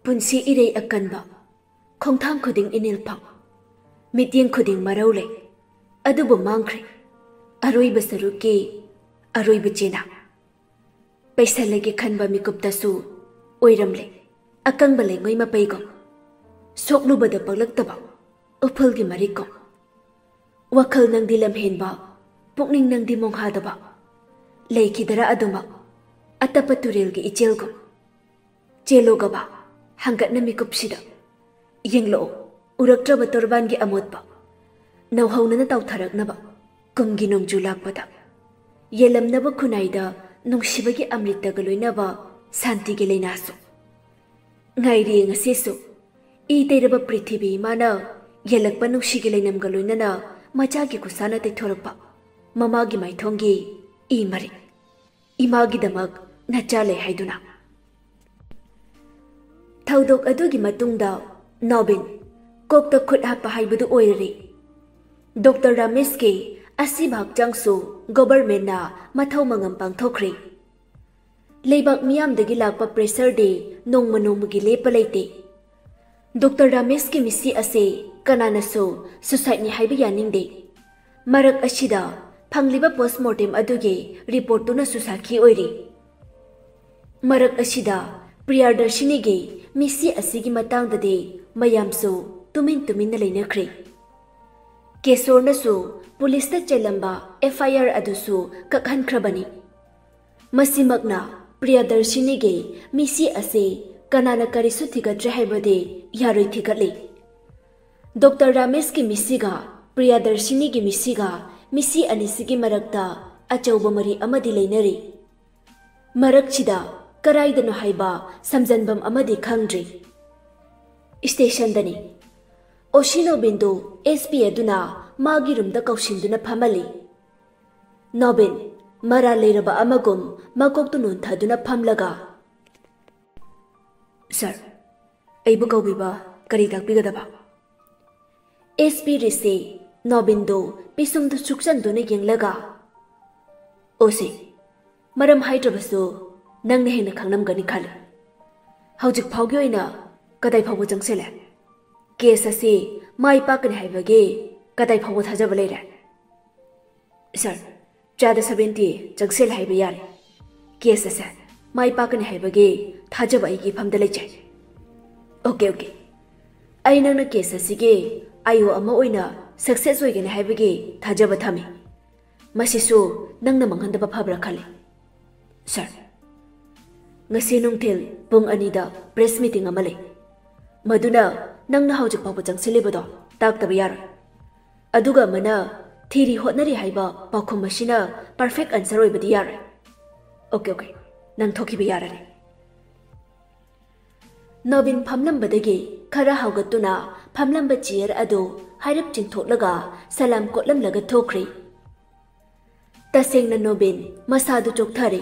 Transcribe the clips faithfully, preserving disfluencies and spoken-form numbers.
ꯄꯨꯟꯁꯤ ꯏꯔꯩ ꯑꯀꯟꯕ, ꯈꯣꯡꯊꯥꯡ ꯈꯨꯗꯤꯡ ꯏꯅꯤꯜ ꯐꯪ, ꯃꯤꯠꯌꯦꯡ ꯈꯨꯗꯤꯡ ꯃꯔꯧ ꯂꯩ, ꯑꯗꯨꯕꯨ ꯃꯥꯡꯈ꯭ꯔꯦ ꯑꯔꯣꯏꯕ ꯁꯔꯨꯛꯀꯤ ꯑꯔꯣꯏꯕ ꯆꯦꯅꯥ꯫ ꯄꯩꯁꯜꯂꯒꯦ ꯈꯟꯕ ꯃꯤꯀꯨꯞꯇꯁꯨ ꯑꯣꯏꯔꯝꯂꯦ ꯑꯀꯪꯕ ꯂꯩꯉꯣꯏ ꯃꯄꯩꯒꯨꯝ, ꯁꯣꯛꯂꯨꯕꯗ ꯄꯛꯂꯛꯇꯕ ꯎꯐꯨꯜꯒꯤ ꯃꯔꯤꯛꯀꯨꯝ꯫ ꯋꯥꯈꯜ ꯅꯪꯗꯤ ꯂꯝꯍꯦꯟꯕ, ꯄꯨꯛꯅꯤꯡ ꯅꯪꯗꯤ ꯃꯣꯡꯍꯥꯗꯕ, ꯂꯩꯈꯤꯗꯔꯥ ꯑꯗꯨꯃꯛ ꯑꯇꯞꯄ ꯇꯨꯔꯦꯜꯒꯤ ꯏꯆꯦꯜꯒꯨꯝ꯫ ꯆꯦꯜꯂꯣ ꯒꯕꯥ, ꯍꯪꯒꯠꯅ ꯃꯤꯀꯨꯞꯁꯤꯗ ꯌꯦꯡꯂꯛꯑꯣ, ꯎꯔꯛꯇ꯭ꯔꯕ ꯇꯣꯔꯕꯥꯟꯒꯤ ꯑꯃꯣꯠꯄ ꯅꯧꯍꯧꯅꯅ ꯇꯥꯎꯊꯔꯛꯅꯕ ꯀꯨꯝꯒꯤ ꯅꯣꯡꯖꯨ ꯂꯥꯛꯄꯗ꯫ ꯌꯦꯜꯂꯝꯅꯕ ꯈꯨꯟꯅꯥꯏꯗ ꯅꯨꯡꯁꯤꯕꯒꯤ ꯑꯃ꯭ꯔꯤꯇꯒ ꯂꯣꯏꯅꯕ ꯁꯥꯟꯇꯤꯒꯤ ꯂꯩꯅꯥꯁꯨ꯫ ꯉꯥꯏꯔꯤ ꯉꯁꯤꯁꯨ ꯏ ꯇꯩꯔꯕ ꯄ꯭ꯔꯤꯊꯤꯕꯤ ꯏꯃꯥꯅ ꯌꯦꯜꯂꯛꯄ ꯅꯨꯡꯁꯤꯒꯤ ꯂꯩꯅꯝꯒ ꯂꯣꯏꯅꯅ ꯃꯆꯥꯒꯤ ꯈꯨꯠꯁꯥꯅ ꯇꯩꯊꯣꯔꯛꯄ ꯃꯃꯥꯒꯤ ꯃꯥꯏꯊꯣꯡꯒꯤ ꯏ ꯃꯔꯤꯛ꯫ ꯏꯃꯥꯒꯤꯗꯃꯛ ꯅꯆꯥ ꯂꯩ ꯍꯥꯏꯗꯨꯅ꯫ ꯊꯧꯗꯣꯛ ꯑꯗꯨꯒꯤ ꯃꯇꯨꯡꯗ ꯅꯣꯕꯤꯟ ꯀꯣꯛꯇ ꯈꯨꯠ ꯍꯥꯞꯄ ꯍꯥꯏꯕꯗꯨ ꯑꯣꯏꯔꯔꯦ꯫ ꯗꯣꯛꯇꯔ ꯔꯥꯃꯦꯁꯀꯤ ꯑꯁꯤꯕ ꯍꯛꯆꯥꯡꯁꯨ ꯒꯣꯕꯔꯃꯦꯟꯅ ꯃꯊꯧ ꯃꯉꯝ ꯄꯥꯡꯊꯣꯛꯈ꯭ꯔꯦ꯫ ꯂꯩꯕꯥꯛ ꯃꯤꯌꯥꯝꯗꯒꯤ ꯂꯥꯛꯄ ꯄ꯭ꯔꯦꯁꯔꯗꯤ ꯅꯣꯡꯃ ꯅꯣꯡꯃꯒꯤ ꯂꯦꯞꯄ ꯂꯩꯇꯦ꯫ ꯗꯣꯛꯇꯔ ꯔꯥꯃꯦꯁꯀꯤ ꯃꯤꯁꯤ ꯑꯁꯤ ꯀꯅꯥꯅꯁꯨ ꯁꯨꯁꯥꯏꯠꯅꯤ ꯍꯥꯏꯕ ꯌꯥꯅꯤꯡꯗꯦ꯫ ꯃꯔꯛ ꯑꯁꯤꯗ ꯐꯪꯂꯤꯕ ꯄꯣꯁꯃꯣꯔꯇꯦꯝ ꯑꯗꯨꯒꯤ ꯔꯤꯄꯣꯔꯠꯇꯨꯅꯁꯨ ꯁꯥꯈꯤ ꯑꯣꯏꯔꯤ꯫ ꯃꯔꯛ ꯑꯁꯤꯗ ꯄ꯭ꯔꯤꯌꯥꯗꯔꯁꯤꯅꯤꯒꯤ ꯃꯤꯁꯤ ꯑꯁꯤꯒꯤ ꯃꯇꯥꯡꯗꯗꯤ ꯃꯌꯥꯝꯁꯨ ꯇꯨꯃꯤꯟ ꯇꯨꯃꯤꯟꯅ ꯂꯩꯅꯈ꯭ꯔꯦ꯫ ꯀꯦꯁꯣꯔꯅꯁꯨ ꯄꯨꯂꯤꯁꯇ ꯆꯦꯜꯂꯝꯕ ꯑꯦꯐ ꯑꯥꯏ ꯑꯥꯔ ꯑꯗꯨꯁꯨ ꯀꯛꯍꯟꯈ꯭ꯔꯕꯅꯤ꯫ ꯃꯁꯤꯃꯛꯅ ꯄ꯭ꯔꯤꯌꯥꯗꯔꯁꯤꯅꯤꯒꯤ ꯃꯤꯁꯤ ꯑꯁꯤ ꯀꯅꯥꯅ ꯀꯔꯤꯁꯨ ꯊꯤꯒꯠꯇ꯭ꯔꯦ ꯍꯥꯏꯕꯗꯤ ꯌꯥꯔꯣꯏ ꯊꯤꯒꯠꯂꯤ꯫ ꯗꯣꯛꯇꯔ ꯔꯥꯃꯦꯁꯀꯤ ꯃꯤꯁꯤꯒ ꯄ꯭ꯔꯤꯌꯥꯗꯔꯁꯤꯅꯤꯒꯤ ꯃꯤꯁꯤꯒ ꯃꯤꯁꯤ ꯑꯅꯤꯁꯤꯒꯤ ꯃꯔꯛꯇ ꯑꯆꯧꯕ ꯃꯔꯤ ꯑꯃꯗꯤ ꯂꯩꯅꯔꯤ꯫ ꯃꯔꯛꯁꯤꯗ ꯀꯔꯥꯏꯗꯅꯣ ꯍꯥꯏꯕ ꯁꯝꯖꯟꯕꯝ ꯑꯃꯗꯤ ꯈꯪꯗ꯭ꯔꯤ꯫ ꯁ꯭ꯇꯦꯁꯟꯗꯅꯤ꯫ ꯑꯣꯁꯤ ꯅꯣꯕꯤꯟꯗꯨ ꯑꯦꯁ ꯄꯤ ꯑꯗꯨꯅ ꯃꯥꯒꯤ ꯔꯨꯝꯗ ꯀꯧꯁꯤꯟꯗꯨꯅ ꯐꯝꯍꯜꯂꯤ꯫ ꯅꯣꯕꯤꯟ, ꯃꯔꯥꯜ ꯂꯩꯔꯕ ꯑꯃꯒꯨꯝ ꯃꯀꯣꯛꯇꯨ ꯅꯣꯟꯊꯗꯨꯅ ꯐꯝꯂꯒ, "ꯁꯥꯔ, ꯑꯩꯕꯨ ꯀꯧꯕꯤꯕ ꯀꯔꯤ ꯇꯥꯛꯄꯤꯒꯗꯕ?" ꯑꯦꯁ ꯄꯤ ꯔꯤꯁꯤ ꯅꯣꯕꯤꯟꯗꯨ ꯄꯤꯁꯨꯝꯗꯨ ꯁꯨꯛꯆꯟꯗꯨꯅ ꯌꯦꯡꯂꯒ, "ꯑꯣꯁꯤ, ꯃꯔꯝ ꯍꯥꯏꯗ꯭ꯔꯕꯁꯨ ꯅꯪꯅ ꯍꯦꯟꯅ ꯈꯪꯂꯝꯒꯅꯤ ꯈꯜꯂꯤ꯫ ꯍꯧꯖꯤꯛ ꯐꯥꯎꯒꯤ ꯑꯣꯏꯅ ꯀꯗꯥꯏ ꯐꯥꯎꯕ ꯆꯪꯁꯤꯜꯂꯦ? ꯀꯦꯁ ꯑꯁꯤ ꯃꯥꯏ ꯄꯥꯛꯀꯅꯤ ꯍꯥꯏꯕꯒꯤ ꯀꯗꯥꯏ ꯐꯥꯎꯕ ꯊꯥꯖꯕ ꯂꯩꯔꯦ? ꯁꯥꯔ, ꯆꯥꯗ ꯁꯚꯦꯟꯇꯤ ꯆꯪꯁꯤꯜꯂꯦ ꯍꯥꯏꯕ ꯌꯥꯔꯦ꯫ ꯀꯦꯁ ꯑꯁꯦ ꯃꯥꯏ ꯄꯥꯛꯀꯅꯤ ꯍꯥꯏꯕꯒꯤ ꯊꯥꯖꯕ ꯑꯩꯒꯤ ꯏꯐꯝꯗ ꯂꯩꯖꯩ꯫ Okay, okay. ꯑꯩ ꯅꯪꯅ ꯀꯦꯁ ꯑꯁꯤꯒꯤ ꯑꯥꯏ ꯑꯣ ꯑꯃ ꯑꯣꯏꯅ ꯁꯛꯁꯦꯁ ꯑꯣꯏꯒꯅꯤ ꯍꯥꯏꯕꯒꯤ ꯊꯥꯖꯕ ꯊꯝꯃꯤ꯫ ꯃꯁꯤꯁꯨ ꯅꯪꯅ ꯃꯥꯡꯍꯟꯗꯕ ꯐꯕ꯭ꯔꯥ ꯈꯜꯂꯤ꯫ ꯁꯥꯔ, ꯉꯁꯤ ꯅꯨꯡꯊꯤꯜ ꯄꯨꯡ ꯑꯅꯤꯗ ꯄ꯭ꯔꯦꯁ ꯃꯤꯇꯤꯡ ꯑꯃ ꯂꯩ꯫ ꯃꯗꯨꯅ ꯅꯪꯅ ꯍꯧꯖꯤꯛ ꯐꯥꯎꯕ ꯆꯪꯁꯤꯜꯂꯤꯕꯗꯣ ꯇꯥꯛꯇꯕ ꯌꯥꯔꯣꯏ꯫ ꯑꯗꯨꯒ ꯑꯃꯅ ꯊꯤꯔꯤ ꯍꯣꯠꯅꯔꯤ ꯍꯥꯏꯕ ꯄꯥꯎꯈꯨꯝ ꯑꯁꯤꯅ ꯄꯔꯐꯦꯛ ꯑꯟꯁꯔ ꯑꯣꯏꯕꯗꯤ ꯌꯥꯔꯣꯏ꯫ Okay, okay. ꯅꯪ ꯊꯣꯛꯈꯤꯕ ꯌꯥꯔꯅꯤ꯫ ꯅꯣꯕꯤꯟ ꯐꯝꯂꯝꯕꯗꯒꯤ ꯈꯔ ꯍꯧꯒꯠꯇꯨꯅ ꯐꯝꯂꯝꯕ ꯆꯤꯌꯔ ꯑꯗꯨ ꯍꯥꯏꯔꯞ ꯆꯤꯡꯊꯣꯛꯂꯒ ꯁꯂꯥꯝ ꯀꯣꯠꯂꯝꯂꯒ ꯊꯣꯛꯈ꯭ꯔꯦ꯫ ꯇꯁꯦꯡꯅ ꯅꯣꯕꯤꯟ ꯃꯁꯥꯗꯨ ꯆꯣꯛꯊꯔꯦ꯫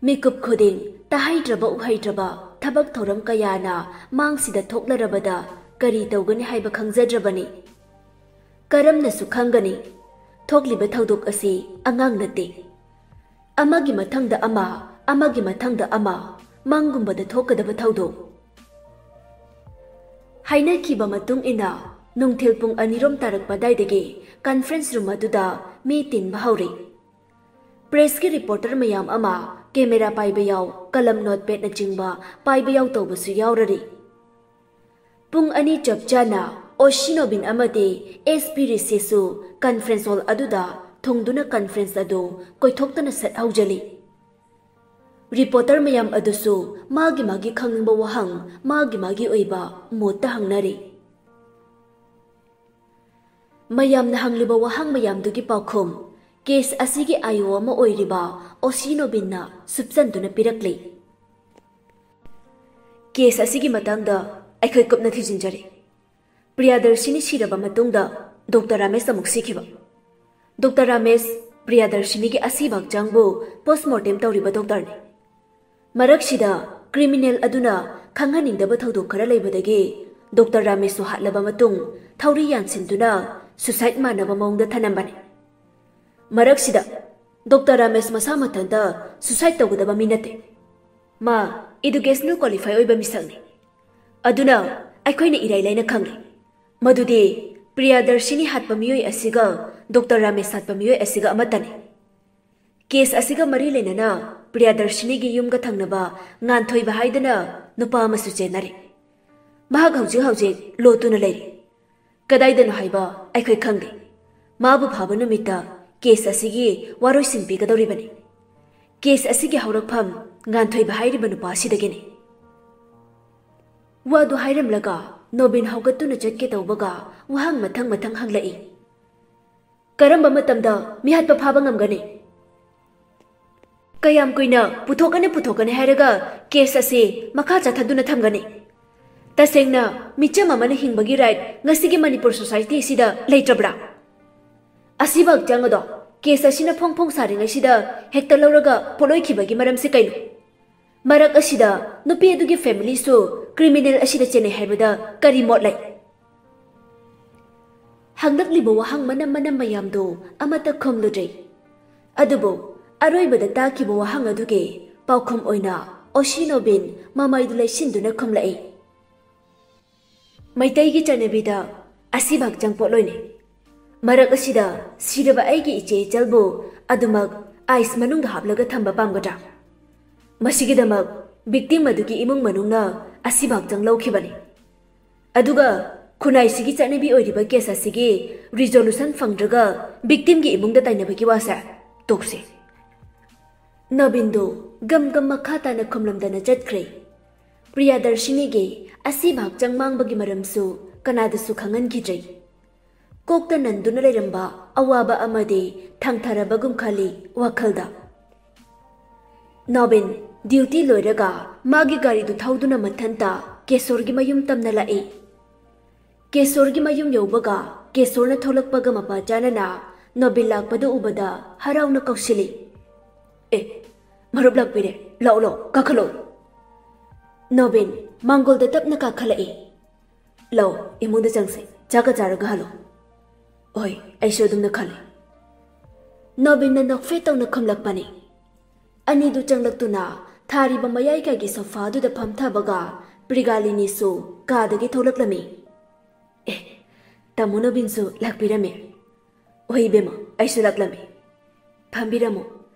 ꯃꯤꯀꯨꯞ ꯈꯨꯗꯤꯡ ꯇꯥꯍꯩꯗ꯭ꯔꯕ ꯎꯍꯩꯗ꯭ꯔꯕ ꯊꯕꯛ ꯊꯧꯔꯝ ꯀꯌꯥꯅ ꯃꯥꯡꯁꯤꯗ ꯊꯣꯛꯂꯔꯕꯗ ꯀꯔꯤ ꯇꯧꯒꯅꯤ ꯍꯥꯏꯕ ꯈꯪꯖꯗ꯭ꯔꯕꯅꯤ꯫ ꯀꯔꯝꯅꯁꯨ ꯈꯪꯒꯅꯤ? ꯊꯣꯛꯂꯤꯕ ꯊꯧꯗꯣꯛ ꯑꯁꯤ ꯑꯉꯥꯡ ꯅꯠꯇꯦ꯫ ꯑꯃꯒꯤ ꯃꯊꯪꯗ ꯑꯃ, ꯑꯃꯒꯤ ꯃꯊꯪꯗ ꯑꯃ, ꯃꯪꯒꯨꯝꯕꯗ ꯊꯣꯛꯀꯗꯕ ꯊꯧꯗꯣꯛ꯫ ꯍꯥꯏꯅꯈꯤꯕ ꯃꯇꯨꯡ ꯏꯟꯅ ꯅꯨꯡꯊꯤꯜ ꯄꯨꯡ ꯑꯅꯤꯔꯣꯝ ꯇꯥꯔꯛꯄ ꯑꯗꯥꯏꯗꯒꯤ ꯀꯟꯐ꯭ꯔꯦꯟꯁ ꯔꯨꯝ ꯑꯗꯨꯗ ꯃꯤ ꯇꯤꯟꯕ ꯍꯧꯔꯦ꯫ ꯄ꯭ꯔꯦꯁꯀꯤ ꯔꯤꯄꯣꯔꯇꯔ ꯃꯌꯥꯝ ꯑꯃ ꯀꯦꯃꯦꯔꯥ ꯄꯥꯏꯕ ꯌꯥꯎ, ꯀꯂꯝ ꯅꯣꯠꯄꯦꯗꯅꯆꯤꯡꯕ ꯄꯥꯏꯕ ꯌꯥꯎ ꯇꯧꯕꯁꯨ ꯌꯥꯎꯔꯔꯤ꯫ ꯄꯨꯡ ꯑꯅꯤ ꯆꯞ ꯆꯥꯅ ꯑꯣꯁꯤ ꯅꯣꯕꯤꯟ ꯑꯃꯗꯤ ꯑꯦꯁ ꯄꯤ ꯔꯤꯁꯤꯁꯨ ꯀꯟꯐ꯭ꯔꯦꯟꯁ ꯍꯣꯜ ꯑꯗꯨꯗ ꯊꯨꯡꯗꯨꯅ ꯀꯟꯐ꯭ꯔꯦꯟꯁ ꯑꯗꯨ ꯀꯣꯏꯊꯣꯛꯇꯅ ꯁꯠ ꯍꯧꯖꯤꯜꯂꯤ꯫ ꯔꯤꯄꯣꯔꯇꯔ ꯃꯌꯥꯝ ꯑꯗꯨꯁꯨ ꯃꯥꯒꯤ ꯃꯥꯒꯤ ꯈꯪꯅꯤꯡꯕ ꯋꯥꯍꯪ ꯃꯥꯒꯤ ꯃꯥꯒꯤ ꯑꯣꯏꯕ ꯃꯣꯠꯇ ꯍꯪꯅꯔꯤ꯫ ꯃꯌꯥꯝꯅ ꯍꯪꯂꯤꯕ ꯋꯥꯍꯪ ꯃꯌꯥꯝꯗꯨꯒꯤ ꯄꯥꯎꯈꯨꯝ ꯀꯦꯁ ꯑꯁꯤꯒꯤ ꯑꯥꯏ ꯑꯣ ꯑꯃ ꯑꯣꯏꯔꯤꯕ ꯑꯣꯁꯤ ꯅꯣꯕꯤꯟꯅ ꯁꯨꯞꯆꯟꯗꯨꯅ ꯄꯤꯔꯛꯂꯤ꯫ ꯀꯦꯁ ꯑꯁꯤꯒꯤ ꯃꯇꯥꯡꯗ ꯑꯩꯈꯣꯏ ꯀꯨꯞꯅ ꯊꯤꯖꯤꯟꯖꯔꯦ꯫ ꯄ꯭ꯔꯤꯌꯥꯗꯔꯁꯤꯅꯤ ꯁꯤꯔꯕ ꯃꯇꯨꯡꯗ ꯗꯣꯛꯇꯔ ꯔꯥꯃꯦꯁ ꯑꯃꯨꯛ ꯁꯤꯈꯤꯕ꯫ ꯗꯣꯛꯇꯔ ꯔꯥꯃꯦꯁ ꯄ꯭ꯔꯤꯌꯥꯗꯔꯁꯤꯅꯤꯒꯤ ꯑꯁꯤꯕ ꯍꯛꯆꯥꯡꯕꯨ ꯄꯣꯁꯃꯣꯔꯇꯦꯝ ꯇꯧꯔꯤꯕ ꯗꯣꯛꯇꯔꯅꯤ꯫ ꯃꯔꯛꯁꯤꯗ ꯀ꯭ꯔꯤꯃꯤꯅꯦꯜ ꯑꯗꯨꯅ ꯈꯪꯍꯟꯅꯤꯡꯗꯕ ꯊꯧꯗꯣꯛ ꯈꯔ ꯂꯩꯕꯗꯒꯤ ꯗꯣꯛꯇꯔ ꯔꯥꯃꯦꯁꯁꯨ ꯍꯥꯠꯂꯕ ꯃꯇꯨꯡ ꯊꯧꯔꯤ ꯌꯥꯟꯁꯤꯟꯗꯨꯅ ꯁꯨꯁꯥꯏꯠ ꯃꯥꯟꯅꯕ ꯃꯑꯣꯡꯗ ꯊꯅꯝꯕꯅꯤ꯫ ꯃꯔꯛꯁꯤꯗ ꯗꯣꯛꯇꯔ ꯔꯥꯃꯦꯁ ꯃꯁꯥ ꯃꯊꯟꯇ ꯁꯨꯁꯥꯏꯠ ꯇꯧꯒꯗꯕ ꯃꯤ ꯅꯠꯇꯦ꯫ ꯃꯥ ꯏꯗꯨꯀꯦꯁꯅꯦꯜ ꯀ꯭ꯋꯥꯂꯤꯐꯥꯏ ꯑꯣꯏꯕ ꯃꯤꯁꯛꯅꯤ꯫ ꯑꯗꯨꯅ ꯑꯩꯈꯣꯏꯅ ꯏꯔꯥꯏ ꯂꯥꯏꯅ ꯈꯪꯂꯦ ꯃꯗꯨꯗꯤ ꯄ꯭ꯔꯤꯌꯥꯗꯔꯁꯤꯅꯤ ꯍꯥꯠꯄ ꯃꯤꯑꯣꯏ ꯑꯁꯤꯒ ꯗꯣꯛꯇꯔ ꯔꯥꯃꯦꯁ ꯍꯥꯠꯄ ꯃꯤꯑꯣꯏ ꯑꯁꯤꯒ ꯑꯃꯠꯇꯅꯤ꯫ ꯀꯦꯁ ꯑꯁꯤꯒ ꯃꯔꯤ ꯂꯩꯅꯅ ꯄ꯭ꯔꯤꯌꯥꯗꯔꯁꯤꯅꯤꯒꯤ ꯌꯨꯝꯒ ꯊꯪꯅꯕ ꯉꯥꯟꯊꯣꯏꯕ ꯍꯥꯏꯗꯅ ꯅꯨꯄꯥ ꯑꯃꯁꯨ ꯆꯦꯟꯅꯔꯤ꯫ ꯃꯍꯥꯛ ꯍꯧꯖꯤꯛ ꯍꯧꯖꯤꯛ ꯂꯣꯠꯇꯨꯅ ꯂꯩꯔꯤ꯫ ꯀꯗꯥꯏꯗꯅꯣ ꯍꯥꯏꯕ ꯑꯩꯈꯣꯏ ꯈꯪꯗꯦ꯫ ꯃꯥꯕꯨ ꯐꯥꯕ ꯅꯨꯃꯤꯠꯇ ꯀꯦꯁ ꯑꯁꯤꯒꯤ ꯋꯥꯔꯣꯏꯁꯤꯟ ꯄꯤꯒꯗꯧꯔꯤꯕꯅꯤ꯫ ꯀꯦꯁ ꯑꯁꯤꯒꯤ ꯍꯧꯔꯛꯐꯝ ꯉꯥꯟꯊꯣꯏꯕ ꯍꯥꯏꯔꯤꯕ ꯅꯨꯄꯥ ꯑꯁꯤꯗꯒꯤꯅꯤ꯫ ꯋꯥꯗꯨ ꯍꯥꯏꯔꯝꯂꯒ ꯅꯣꯕꯤꯟ ꯍꯧꯒꯠꯇꯨꯅ ꯆꯠꯀꯦ ꯇꯧꯕꯒ ꯋꯥꯍꯪ ꯃꯊꯪ ꯃꯊꯪ ꯍꯪꯂꯛꯏ꯫ "ꯀꯔꯝꯕ ꯃꯇꯝꯗ ꯃꯤꯍꯥꯠꯄ ꯐꯥꯕ ꯉꯝꯒꯅꯤ? ꯀꯌꯥꯝ ꯀꯨꯏꯅ ꯄꯨꯊꯣꯛꯀꯅꯤ ꯄꯨꯊꯣꯛꯀꯅꯤ ꯍꯥꯏꯔꯒ ꯀꯦꯁ ꯑꯁꯤ ꯃꯈꯥ ꯆꯠꯊꯗꯨꯅ ꯊꯝꯒꯅꯤ? ꯇꯁꯦꯡꯅ ꯃꯤꯆꯝ ꯑꯃꯅ ꯍꯤꯡꯕꯒꯤ ꯔꯥꯏꯠ ꯉꯁꯤꯒꯤ ꯃꯅꯤꯄꯨꯔ ꯁꯣꯁꯥꯏꯇꯤ ꯑꯁꯤꯗ ꯂꯩꯇ꯭ꯔꯕ꯭ꯔꯥ? ꯑꯁꯤꯕ ꯍꯛꯆꯥꯡ ꯑꯗꯣ ꯀꯦꯁ ꯑꯁꯤꯅ ꯐꯣꯡ ꯐꯣꯡ ꯁꯥꯔꯤꯉꯩꯁꯤꯗ ꯍꯦꯛꯇ ꯂꯧꯔꯒ ꯄꯣꯠꯂꯣꯏꯈꯤꯕꯒꯤ ꯃꯔꯝꯁꯤ ꯀꯩꯅꯣ? ꯃꯔꯛ ꯑꯁꯤꯗ ꯅꯨꯄꯤ ꯑꯗꯨꯒꯤ ꯐꯦꯃꯤꯂꯤꯁꯨ ꯀ꯭ꯔꯤꯃꯤꯅꯦꯜ ꯑꯁꯤꯗ ꯆꯦꯟꯅꯩ ꯍꯥꯏꯕꯗ ꯀꯔꯤ ꯃꯣꯠ ꯂꯩ?" ꯍꯪꯂꯛꯂꯤꯕ ꯋꯥꯍꯪ ꯃꯅꯝ ꯃꯅꯝ ꯃꯌꯥꯝꯗꯨ ꯑꯃꯠꯇ ꯈꯨꯝꯂꯨꯗ꯭ꯔꯦ꯫ ꯑꯗꯨꯕꯨ ꯑꯔꯣꯏꯕꯗ ꯇꯥꯈꯤꯕ ꯋꯥꯍꯪ ꯑꯗꯨꯒꯤ ꯄꯥꯎꯈꯨꯝ ꯑꯣꯏꯅ ꯑꯣꯁꯤ ꯅꯣꯕꯤꯟ ꯃꯃꯥꯏꯗꯨ ꯂꯩꯁꯤꯟꯗꯨꯅ ꯈꯨꯝꯂꯛꯏ꯫ ꯃꯩꯇꯩꯒꯤ ꯆꯠꯅꯕꯤꯗ ꯑꯁꯤꯕ ꯍꯛꯆꯥꯡ ꯄꯣꯠꯂꯣꯏꯅꯤ꯫ ꯃꯔꯛ ꯑꯁꯤꯗ ꯁꯤꯔꯕ ꯑꯩꯒꯤ ꯏꯆꯦ ꯏꯆꯜꯕꯨ ꯑꯗꯨꯃꯛ ꯑꯥꯏꯁ ꯃꯅꯨꯡꯗ ꯍꯥꯞꯂꯒ ꯊꯝꯕ ꯄꯥꯝꯒꯗ꯭ꯔꯥ? ꯃꯁꯤꯒꯤꯗꯃꯛ ꯚꯤꯛꯇꯤꯝ ꯑꯗꯨꯒꯤ ꯏꯃꯨꯡ ꯃꯅꯨꯡꯅ ꯑꯁꯤꯕ ꯍꯛꯆꯥꯡ ꯂꯧꯈꯤꯕꯅꯤ꯫ ꯑꯗꯨꯒ ꯈꯨꯟꯅꯥꯏꯁꯤꯒꯤ ꯆꯠꯅꯕꯤ ꯑꯣꯏꯔꯤꯕ ꯀꯦꯁ ꯑꯁꯤꯒꯤ ꯔꯤꯖꯣꯂꯨꯁꯟ ꯐꯪꯗ꯭ꯔꯒ ꯚꯤꯛꯇꯤꯝꯒꯤ ꯏꯃꯨꯡꯗ ꯇꯥꯏꯅꯕꯒꯤ ꯋꯥꯁꯦ ꯇꯣꯛꯁꯤ꯫ ꯅꯕꯤꯟꯗꯨ ꯒꯝ ꯒꯝ ꯃꯈꯥ ꯇꯥꯅ ꯈꯨꯝꯂꯝꯗꯅ ꯆꯠꯈ꯭ꯔꯦ꯫ ꯄ꯭ꯔꯤꯌꯥꯗꯔꯁꯤꯅꯤꯒꯤ ꯑꯁꯤꯕ ꯍꯛꯆꯥꯡ ꯃꯥꯡꯕꯒꯤ ꯃꯔꯝꯁꯨ ꯀꯅꯥꯗꯁꯨ ꯈꯪꯍꯟꯈꯤꯗ꯭ꯔꯦ꯫ ꯀꯣꯛꯇ ꯅꯟꯗꯨꯅ ꯂꯩꯔꯝꯕ ꯑꯋꯥꯕ ꯑꯃꯗꯤ ꯊꯥꯡꯊꯔꯕꯒꯨꯝ ꯈꯜꯂꯤ ꯋꯥꯈꯜꯗ꯫ ꯅꯣꯕꯤꯟ ꯗ꯭ꯌꯨꯇꯤ ꯂꯣꯏꯔꯒ ꯃꯥꯒꯤ ꯒꯥꯔꯤꯗꯨ ꯊꯧꯗꯨꯅ ꯃꯊꯟꯇ ꯀꯦꯁꯣꯔꯒꯤ ꯃꯌꯨꯝ ꯇꯝꯅ ꯂꯥꯛꯏ꯫ ꯀꯦꯁꯣꯔꯒꯤ ꯃꯌꯨꯝ ꯌꯧꯕꯒ ꯀꯦꯁꯣꯔꯅ ꯊꯣꯛꯂꯛꯄꯒ ꯃꯄꯥ ꯆꯥꯅꯅ ꯅꯣꯕꯤꯟ ꯂꯥꯛꯄꯗꯨ ꯎꯕꯗ ꯍꯔꯥꯎꯅ ꯀꯧꯁꯤꯜꯂꯤ꯫ "ꯑꯦ, ꯃꯔꯨꯞ ꯂꯥꯛꯄꯤꯔꯦ꯫ ꯂꯥꯛꯑꯣ, ꯂꯥꯛꯑꯣ, ꯀꯥꯈꯠꯂꯛꯑꯣ꯫" ꯅꯣꯕꯤꯟ ꯃꯥꯡꯒꯣꯜꯗ ꯇꯞꯅ ꯀꯥꯈꯠꯂꯛꯏ꯫ "ꯂꯥꯛꯑꯣ, ꯏꯃꯨꯡꯗ ꯆꯪꯁꯦ꯫ ꯆꯥꯛꯀ ꯆꯥꯔꯒ ꯍꯜꯂꯣ꯫" "ꯍꯣꯏ, ꯑꯩꯁꯨ ꯑꯗꯨꯝꯅ ꯈꯜꯂꯤ꯫" ꯅꯣꯕꯤꯟꯅ ꯅꯣꯛꯐꯦꯠ ꯇꯧꯅ ꯈꯨꯝꯂꯛꯄꯅꯤ꯫ ꯑꯅꯤꯗꯨ ꯆꯪꯂꯛꯇꯨꯅ ꯊꯥꯔꯤꯕ ꯃꯌꯥꯏ ꯀꯥꯏꯒꯤ ꯁꯣꯐꯥꯗꯨꯗ ꯐꯝꯊꯕꯒ ꯄ꯭ꯔꯤꯒꯥꯂꯤꯅꯤꯁꯨ ꯀꯥꯗꯒꯤ ꯊꯣꯛꯂꯛꯂꯝꯃꯤ꯫ "ꯑꯦ, ꯇꯥꯃꯣ ꯅꯣꯕꯤꯟꯁꯨ ꯂꯥꯛꯄꯤꯔꯝꯃꯦ꯫ ꯍꯣꯏ ꯏꯕꯦꯝꯃ, ꯑꯩꯁꯨ ꯂꯥꯛꯂꯝꯃꯦ꯫ ꯐꯝꯕꯤꯔꯝꯃꯣ,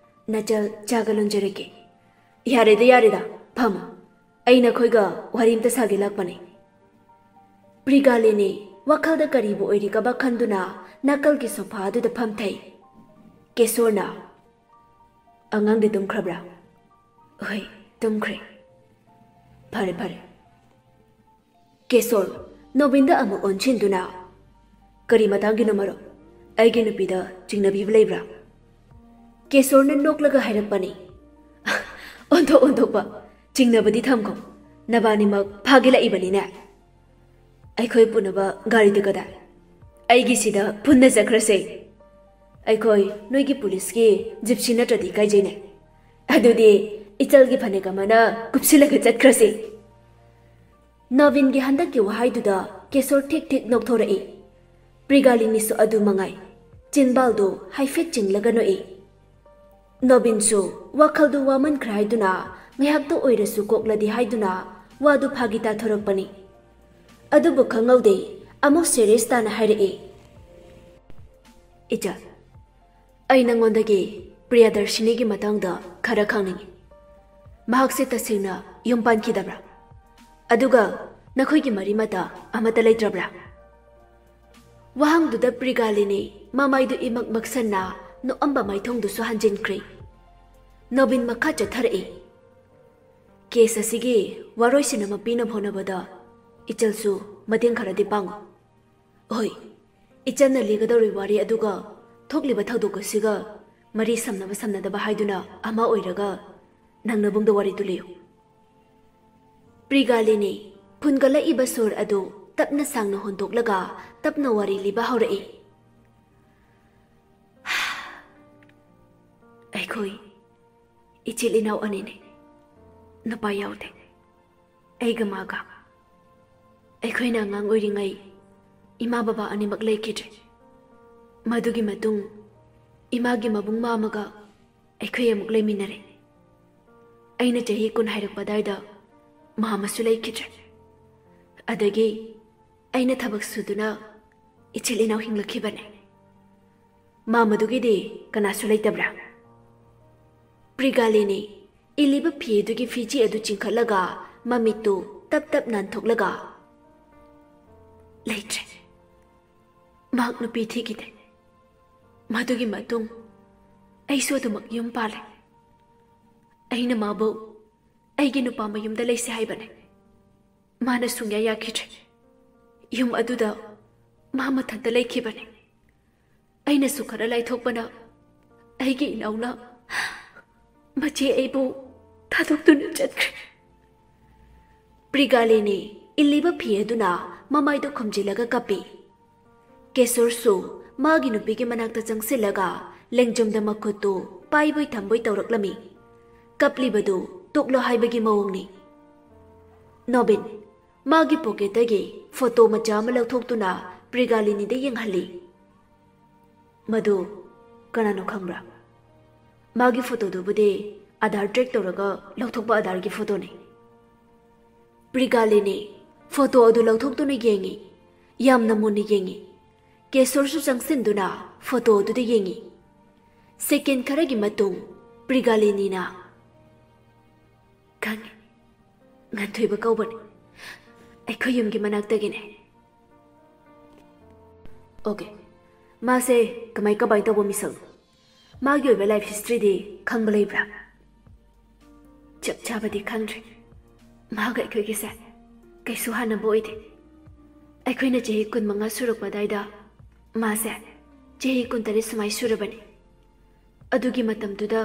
ꯅꯆꯜ ꯆꯥꯒ ꯂꯣꯟꯖꯔꯛꯀꯦ꯫" "ꯌꯥꯔꯦꯗ, ꯌꯥꯔꯦꯗ, ꯐꯝꯃꯣ꯫ ꯑꯩ ꯅꯈꯣꯏꯒ ꯋꯥꯔꯤ ꯑꯝꯇ ꯁꯥꯒꯦ ꯂꯥꯛꯄꯅꯦ꯫" ꯄ꯭ꯔꯤꯒꯥꯂꯤꯅꯤ ꯋꯥꯈꯜꯗ ꯀꯔꯤꯕꯨ ꯑꯣꯏꯔꯤꯒꯕ ꯈꯟꯗꯨꯅ ꯅꯥꯀꯜꯒꯤ ꯁꯣꯐꯥꯗꯨꯗ ꯐꯝꯊꯩ꯫ ꯀꯦꯁꯣꯔꯅ, "ꯑꯉꯥꯡꯗꯤ ꯇꯨꯝꯈ꯭ꯔꯕ꯭ꯔꯥ?" "ꯍꯣꯏ, ꯇꯨꯝꯈ꯭ꯔꯦ꯫" "ꯐꯔꯦ, ꯐꯔꯦ꯫" ꯀꯦꯁꯣꯔ, ꯅꯣꯕꯤꯟꯗ ꯑꯃꯨꯛ ꯑꯣꯟꯁꯤꯟꯗꯨꯅ, "ꯀꯔꯤ ꯃꯇꯥꯡꯒꯤꯅꯣ ꯃꯔꯨꯞ? ꯑꯩꯒꯤ ꯅꯨꯄꯤꯗ ꯆꯤꯡꯅꯕꯤꯕ ꯂꯩꯕ꯭ꯔꯥ?" ꯀꯦꯁꯣꯔꯅ ꯅꯣꯛꯂꯒ ꯍꯥꯏꯔꯛꯄꯅꯤ꯫ "ꯑꯣꯟꯊꯣꯛ ꯑꯣꯟꯊꯣꯛꯄ, ꯆꯤꯡꯅꯕꯗꯤ ꯊꯝꯈꯣ, ꯅꯕꯥꯅꯤꯃꯛ ꯐꯥꯒꯦ ꯂꯥꯛꯏꯕꯅꯤꯅꯦ꯫ ꯑꯩꯈꯣꯏ ꯄꯨꯅꯕ ꯒꯥꯔꯤꯗꯨ ꯀꯗꯥꯏ? ꯑꯩꯒꯤꯁꯤꯗ ꯄꯨꯟꯅ ꯆꯠꯈ꯭ꯔꯁꯦ꯫ ꯑꯩꯈꯣꯏ ꯅꯣꯏꯒꯤ ꯄꯨꯂꯤꯁꯀꯤ ꯖꯤꯞꯁꯤ ꯅꯠꯇ꯭ꯔꯗꯤ ꯏꯀꯥꯏꯖꯩꯅꯦ꯫ ꯑꯗꯨꯗꯤ ꯏꯆꯜꯒꯤ ꯐꯅꯦꯛ ꯑꯃꯅ ꯀꯨꯞꯁꯤꯜꯂꯒ ꯆꯠꯈ꯭ꯔꯁꯤ꯫" ꯅꯕꯤꯟꯒꯤ ꯍꯟꯗꯛꯀꯤ ꯋꯥꯍꯩꯗꯨꯗ ꯀꯦꯁꯣꯔ ꯊꯤꯛ ꯊꯤꯛ ꯅꯣꯛꯊꯣꯔꯛꯏ꯫ ꯄ꯭ꯔꯤꯒꯥꯂꯤꯅꯤꯁꯨ ꯑꯗꯨ ꯃꯉꯥꯏ, ꯆꯤꯟꯕꯥꯜꯗꯨ ꯍꯥꯏꯐꯦꯠ ꯆꯤꯡꯂꯒ ꯅꯣꯛꯏ꯫ ꯅꯣꯕꯤꯟꯁꯨ ꯋꯥꯈꯜꯗꯨ ꯋꯥꯃꯟꯈ꯭ꯔꯦ ꯍꯥꯏꯗꯨꯅ ꯉꯥꯏꯍꯥꯛꯇ ꯑꯣꯏꯔꯁꯨ ꯀꯣꯛꯂꯗꯤ ꯍꯥꯏꯗꯨꯅ ꯋꯥꯗꯨ ꯐꯥꯒꯤ ꯇꯥꯊꯣꯔꯛꯄꯅꯤ꯫ ꯑꯗꯨꯕꯨ ꯈꯪꯍꯧꯗꯦ, ꯑꯃꯨꯛ ꯁꯦꯔꯤꯌꯁ ꯇꯥꯅ ꯍꯥꯏꯔꯛꯏ꯫ "ꯏꯆꯜ, ꯑꯩ ꯅꯉꯣꯟꯗꯒꯤ ꯄ꯭ꯔꯤꯌꯥꯗꯔꯁꯤꯅꯤꯒꯤ ꯃꯇꯥꯡꯗ ꯈꯔ ꯈꯪꯅꯤꯡꯏ꯫ ꯃꯍꯥꯛꯁꯦ ꯇꯁꯦꯡꯅ ꯌꯨꯝ ꯄꯥꯟꯈꯤꯗꯕ꯭ꯔꯥ? ꯑꯗꯨꯒ ꯅꯈꯣꯏꯒꯤ ꯃꯔꯤ ꯃꯇꯥ ꯑꯃꯠꯇ ꯂꯩꯇ꯭ꯔꯕ꯭ꯔꯥ?" ꯋꯥꯍꯪꯗꯨꯗ ꯄ꯭ꯔꯤꯒꯥꯂꯤꯅꯤ ꯃꯃꯥꯏꯗꯨ ꯏꯃꯛ ꯃꯛꯁꯟꯅ ꯅꯣꯛꯑꯝꯕ ꯃꯥꯏꯊꯣꯡꯗꯨꯁꯨ ꯍꯟꯖꯤꯟꯈ꯭ꯔꯦ꯫ ꯅꯣꯕꯤꯟ ꯃꯈꯥ ꯆꯠꯊꯔꯛꯏ꯫ "ꯀꯦꯁ ꯑꯁꯤꯒꯤ ꯋꯥꯔꯣꯏꯁꯤꯟ ꯑꯃ ꯄꯤꯅꯕ ꯍꯣꯠꯅꯕꯗ ꯏꯆꯜꯁꯨ ꯃꯇꯦꯡ ꯈꯔꯗꯤ ꯄꯥꯡꯉꯨ꯫ ꯍꯣꯏ, ꯏꯆꯟꯅ ꯂꯤꯒꯗꯧꯔꯤꯕ ꯋꯥꯔꯤ ꯑꯗꯨꯒ ꯊꯣꯛꯂꯤꯕ ꯊꯧꯗꯣꯛ ꯑꯁꯤꯒ ꯃꯔꯤ ꯁꯝꯅꯕ ꯁꯝꯅꯗꯕ ꯍꯥꯏꯗꯨꯅ ꯑꯃ ꯑꯣꯏꯔꯒ ꯅꯪ ꯅꯕꯨꯡꯗ ꯋꯥꯔꯤꯗꯨ ꯂꯤꯌꯨ꯫" ꯄ꯭ꯔꯤꯒꯥꯂꯤꯅꯤ ꯐꯨꯟꯒꯠꯂꯛꯏꯕ ꯁꯣꯔ ꯑꯗꯨ ꯇꯞꯅ ꯁꯥꯡꯅ ꯍꯣꯟꯗꯣꯛꯂꯒ ꯇꯞꯅ ꯋꯥꯔꯤ ꯂꯤꯕ ꯍꯧꯔꯛꯏ꯫ ꯑꯩꯈꯣꯏ ꯏꯆꯤꯜ ꯏꯅꯥꯎ ꯑꯅꯤꯅꯤ, ꯅꯨꯄꯥ ꯌꯥꯎꯗꯦ꯫ ꯑꯩꯒ ꯃꯥꯒ꯫ ꯑꯩꯈꯣꯏꯅ ꯑꯉꯥꯡ ꯑꯣꯏꯔꯤꯉꯩ ꯏꯃꯥ ꯕꯕꯥ ꯑꯅꯤꯃꯛ ꯂꯩꯈꯤꯗ꯭ꯔꯦ꯫ ꯃꯗꯨꯒꯤ ꯃꯇꯨꯡ ꯏꯃꯥꯒꯤ ꯃꯕꯨꯡ ꯃꯥꯝꯃꯒ ꯑꯩꯈꯣꯏ ꯑꯃꯨꯛ ꯂꯩꯃꯤꯟꯅꯔꯦ꯫ ꯑꯩꯅ ꯆꯍꯤ ꯀꯨꯟ ꯍꯥꯏꯔꯛꯄ ꯑꯗꯥꯏꯗ ꯃꯥꯃꯁꯨ ꯂꯩꯈꯤꯗ꯭ꯔꯦ꯫ ꯑꯗꯒꯤ ꯑꯩꯅ ꯊꯕꯛ ꯁꯨꯗꯨꯅ ꯏꯆꯤꯜ ꯏꯅꯥꯎ ꯍꯤꯡꯂꯛꯈꯤꯕꯅꯦ꯫ ꯃꯥꯃꯗꯨꯒꯤꯗꯤ ꯀꯅꯥꯁꯨ ꯂꯩꯇꯕ꯭ꯔꯥ? ꯄ꯭ꯔꯤꯒꯥꯂꯤꯅꯤ ꯏꯜꯂꯤꯕ ꯐꯤ ꯑꯗꯨꯒꯤ ꯐꯤꯖꯤ ꯑꯗꯨ ꯆꯤꯡꯈꯠꯂꯒ ꯃꯃꯤꯠꯇꯨ ꯇꯞ ꯇꯞ ꯅꯥꯟꯊꯣꯛꯂꯒ ꯂꯩꯇ꯭ꯔꯦ꯫ ꯃꯍꯥꯛ ꯅꯨꯄꯤ ꯊꯤꯈꯤꯗꯦ꯫ ꯃꯗꯨꯒꯤ ꯃꯇꯨꯡ ꯑꯩꯁꯨ ꯑꯗꯨꯃꯛ ꯌꯨꯝ ꯄꯥꯜꯂꯦ꯫ ꯑꯩꯅ ꯃꯥꯕꯨ ꯑꯩꯒꯤ ꯅꯨꯄꯥ ꯃꯌꯨꯝꯗ ꯂꯩꯁꯦ ꯍꯥꯏꯕꯅꯦ꯫ ꯃꯥꯅ ꯁꯨꯡꯌꯥ ꯌꯥꯈꯤꯗ꯭ꯔꯦ꯫ ꯌꯨꯝ ꯑꯗꯨꯗ ꯃꯥ ꯃꯊꯟꯇ ꯂꯩꯈꯤꯕꯅꯦ꯫ ꯑꯩꯅꯁꯨ ꯈꯔ ꯂꯥꯏꯊꯣꯛꯄꯅ ꯑꯩꯒꯤ ꯏꯅꯥꯎꯅ ꯃꯆꯦ ꯑꯩꯕꯨ ꯊꯥꯗꯣꯛꯇꯨꯅ ꯆꯠꯈ꯭ꯔꯦ꯫ ꯄ꯭ꯔꯤꯒꯥꯂꯤꯅꯤ ꯏꯜꯂꯤꯕ ꯐꯤ ꯑꯗꯨꯅ ꯃꯃꯥꯏꯗꯨ ꯈꯨꯝꯖꯤꯜꯂꯒ ꯀꯞꯄꯤ꯫ ꯀꯦꯁꯣꯔꯁꯨ ꯃꯥꯒꯤ ꯅꯨꯄꯤꯒꯤ ꯃꯅꯥꯛꯇ ꯆꯪꯁꯤꯜꯂꯒ ꯂꯦꯡꯖꯨꯝꯗ ꯃꯈꯨꯠꯇꯨ ꯄꯥꯏꯕꯣꯏ ꯊꯝꯕꯣꯏ ꯇꯧꯔꯛꯂꯝꯃꯤ꯫ ꯀꯞꯂꯤꯕꯗꯨ ꯇꯣꯛꯂꯣ ꯍꯥꯏꯕꯒꯤ ꯃꯑꯣꯡꯅꯤ꯫ ꯅꯣꯕꯤꯟ ꯃꯥꯒꯤ ꯄꯣꯀꯦꯠꯇꯒꯤ ꯐꯣꯇꯣ ꯃꯆꯥ ꯑꯃ ꯂꯧꯊꯣꯛꯇꯨꯅ ꯄ꯭ꯔꯤꯒꯥꯂꯤꯅꯤꯗ ꯌꯦꯡꯍꯜꯂꯤ꯫ "ꯃꯗꯨ ꯀꯅꯥꯅꯣ ꯈꯪꯕ꯭ꯔꯥ? ꯃꯥꯒꯤ ꯐꯣꯇꯣꯗꯨꯕꯨꯗꯤ ꯑꯥꯙꯥꯔ ꯇ꯭ꯔꯦꯛ ꯇꯧꯔꯒ ꯂꯧꯊꯣꯛꯄ ꯑꯥꯙꯥꯔꯒꯤ ꯐꯣꯇꯣꯅꯤ꯫" ꯄ꯭ꯔꯤꯒꯥꯂꯤꯅꯤ ꯐꯣꯇꯣ ꯑꯗꯨ ꯂꯧꯊꯣꯛꯇꯨꯅ ꯌꯦꯡꯉꯤ꯫ ꯌꯥꯝꯅ ꯃꯨꯟꯅ ꯌꯦꯡꯉꯤ꯫ ꯀꯦꯁꯣꯔꯁꯨ ꯆꯪꯁꯤꯟꯗꯨꯅ ꯐꯣꯇꯣ ꯑꯗꯨꯗ ꯌꯦꯡꯉꯤ꯫ ꯁꯦꯀꯦꯟ ꯈꯔꯒꯤ ꯃꯇꯨꯡ ꯄ꯭ꯔꯤꯒꯥꯂꯤꯅꯤꯅ, "ꯈꯪꯉꯤ, ꯉꯥꯟꯊꯣꯏꯕ ꯀꯧꯕꯅꯤ꯫ ꯑꯩꯈꯣꯏ ꯌꯨꯝꯒꯤ ꯃꯅꯥꯛꯇꯒꯤꯅꯦ꯫" "ꯑꯣꯀꯦ, ꯃꯥꯁꯦ ꯀꯃꯥꯏ ꯀꯃꯥꯏ ꯇꯧꯕ ꯃꯤꯁꯛꯅꯣ? ꯃꯥꯒꯤ ꯑꯣꯏꯕ ꯂꯥꯏꯐ ꯍꯤꯁꯇ꯭ꯔꯤꯗꯤ ꯈꯪꯕ ꯂꯩꯕ꯭ꯔꯥ?" "ꯆꯞ ꯆꯥꯕꯗꯤ ꯈꯪꯗ꯭ꯔꯦ꯫ ꯃꯥꯒ ꯑꯩꯈꯣꯏꯒꯤꯁꯦ ꯀꯩꯁꯨ ꯍꯥꯟꯅꯕ ꯑꯣꯏꯗꯦ꯫ ꯑꯩꯈꯣꯏꯅ ꯆꯍꯤ ꯀꯨꯟꯃꯉꯥ ꯁꯨꯔꯛꯄ ꯑꯗꯥꯏꯗ ꯃꯥꯁꯦ ꯆꯍꯤ ꯀꯨꯟꯇꯔꯦꯠ ꯁꯨꯃꯥꯏ ꯁꯨꯔꯕꯅꯤ꯫ ꯑꯗꯨꯒꯤ ꯃꯇꯝꯗꯨꯗ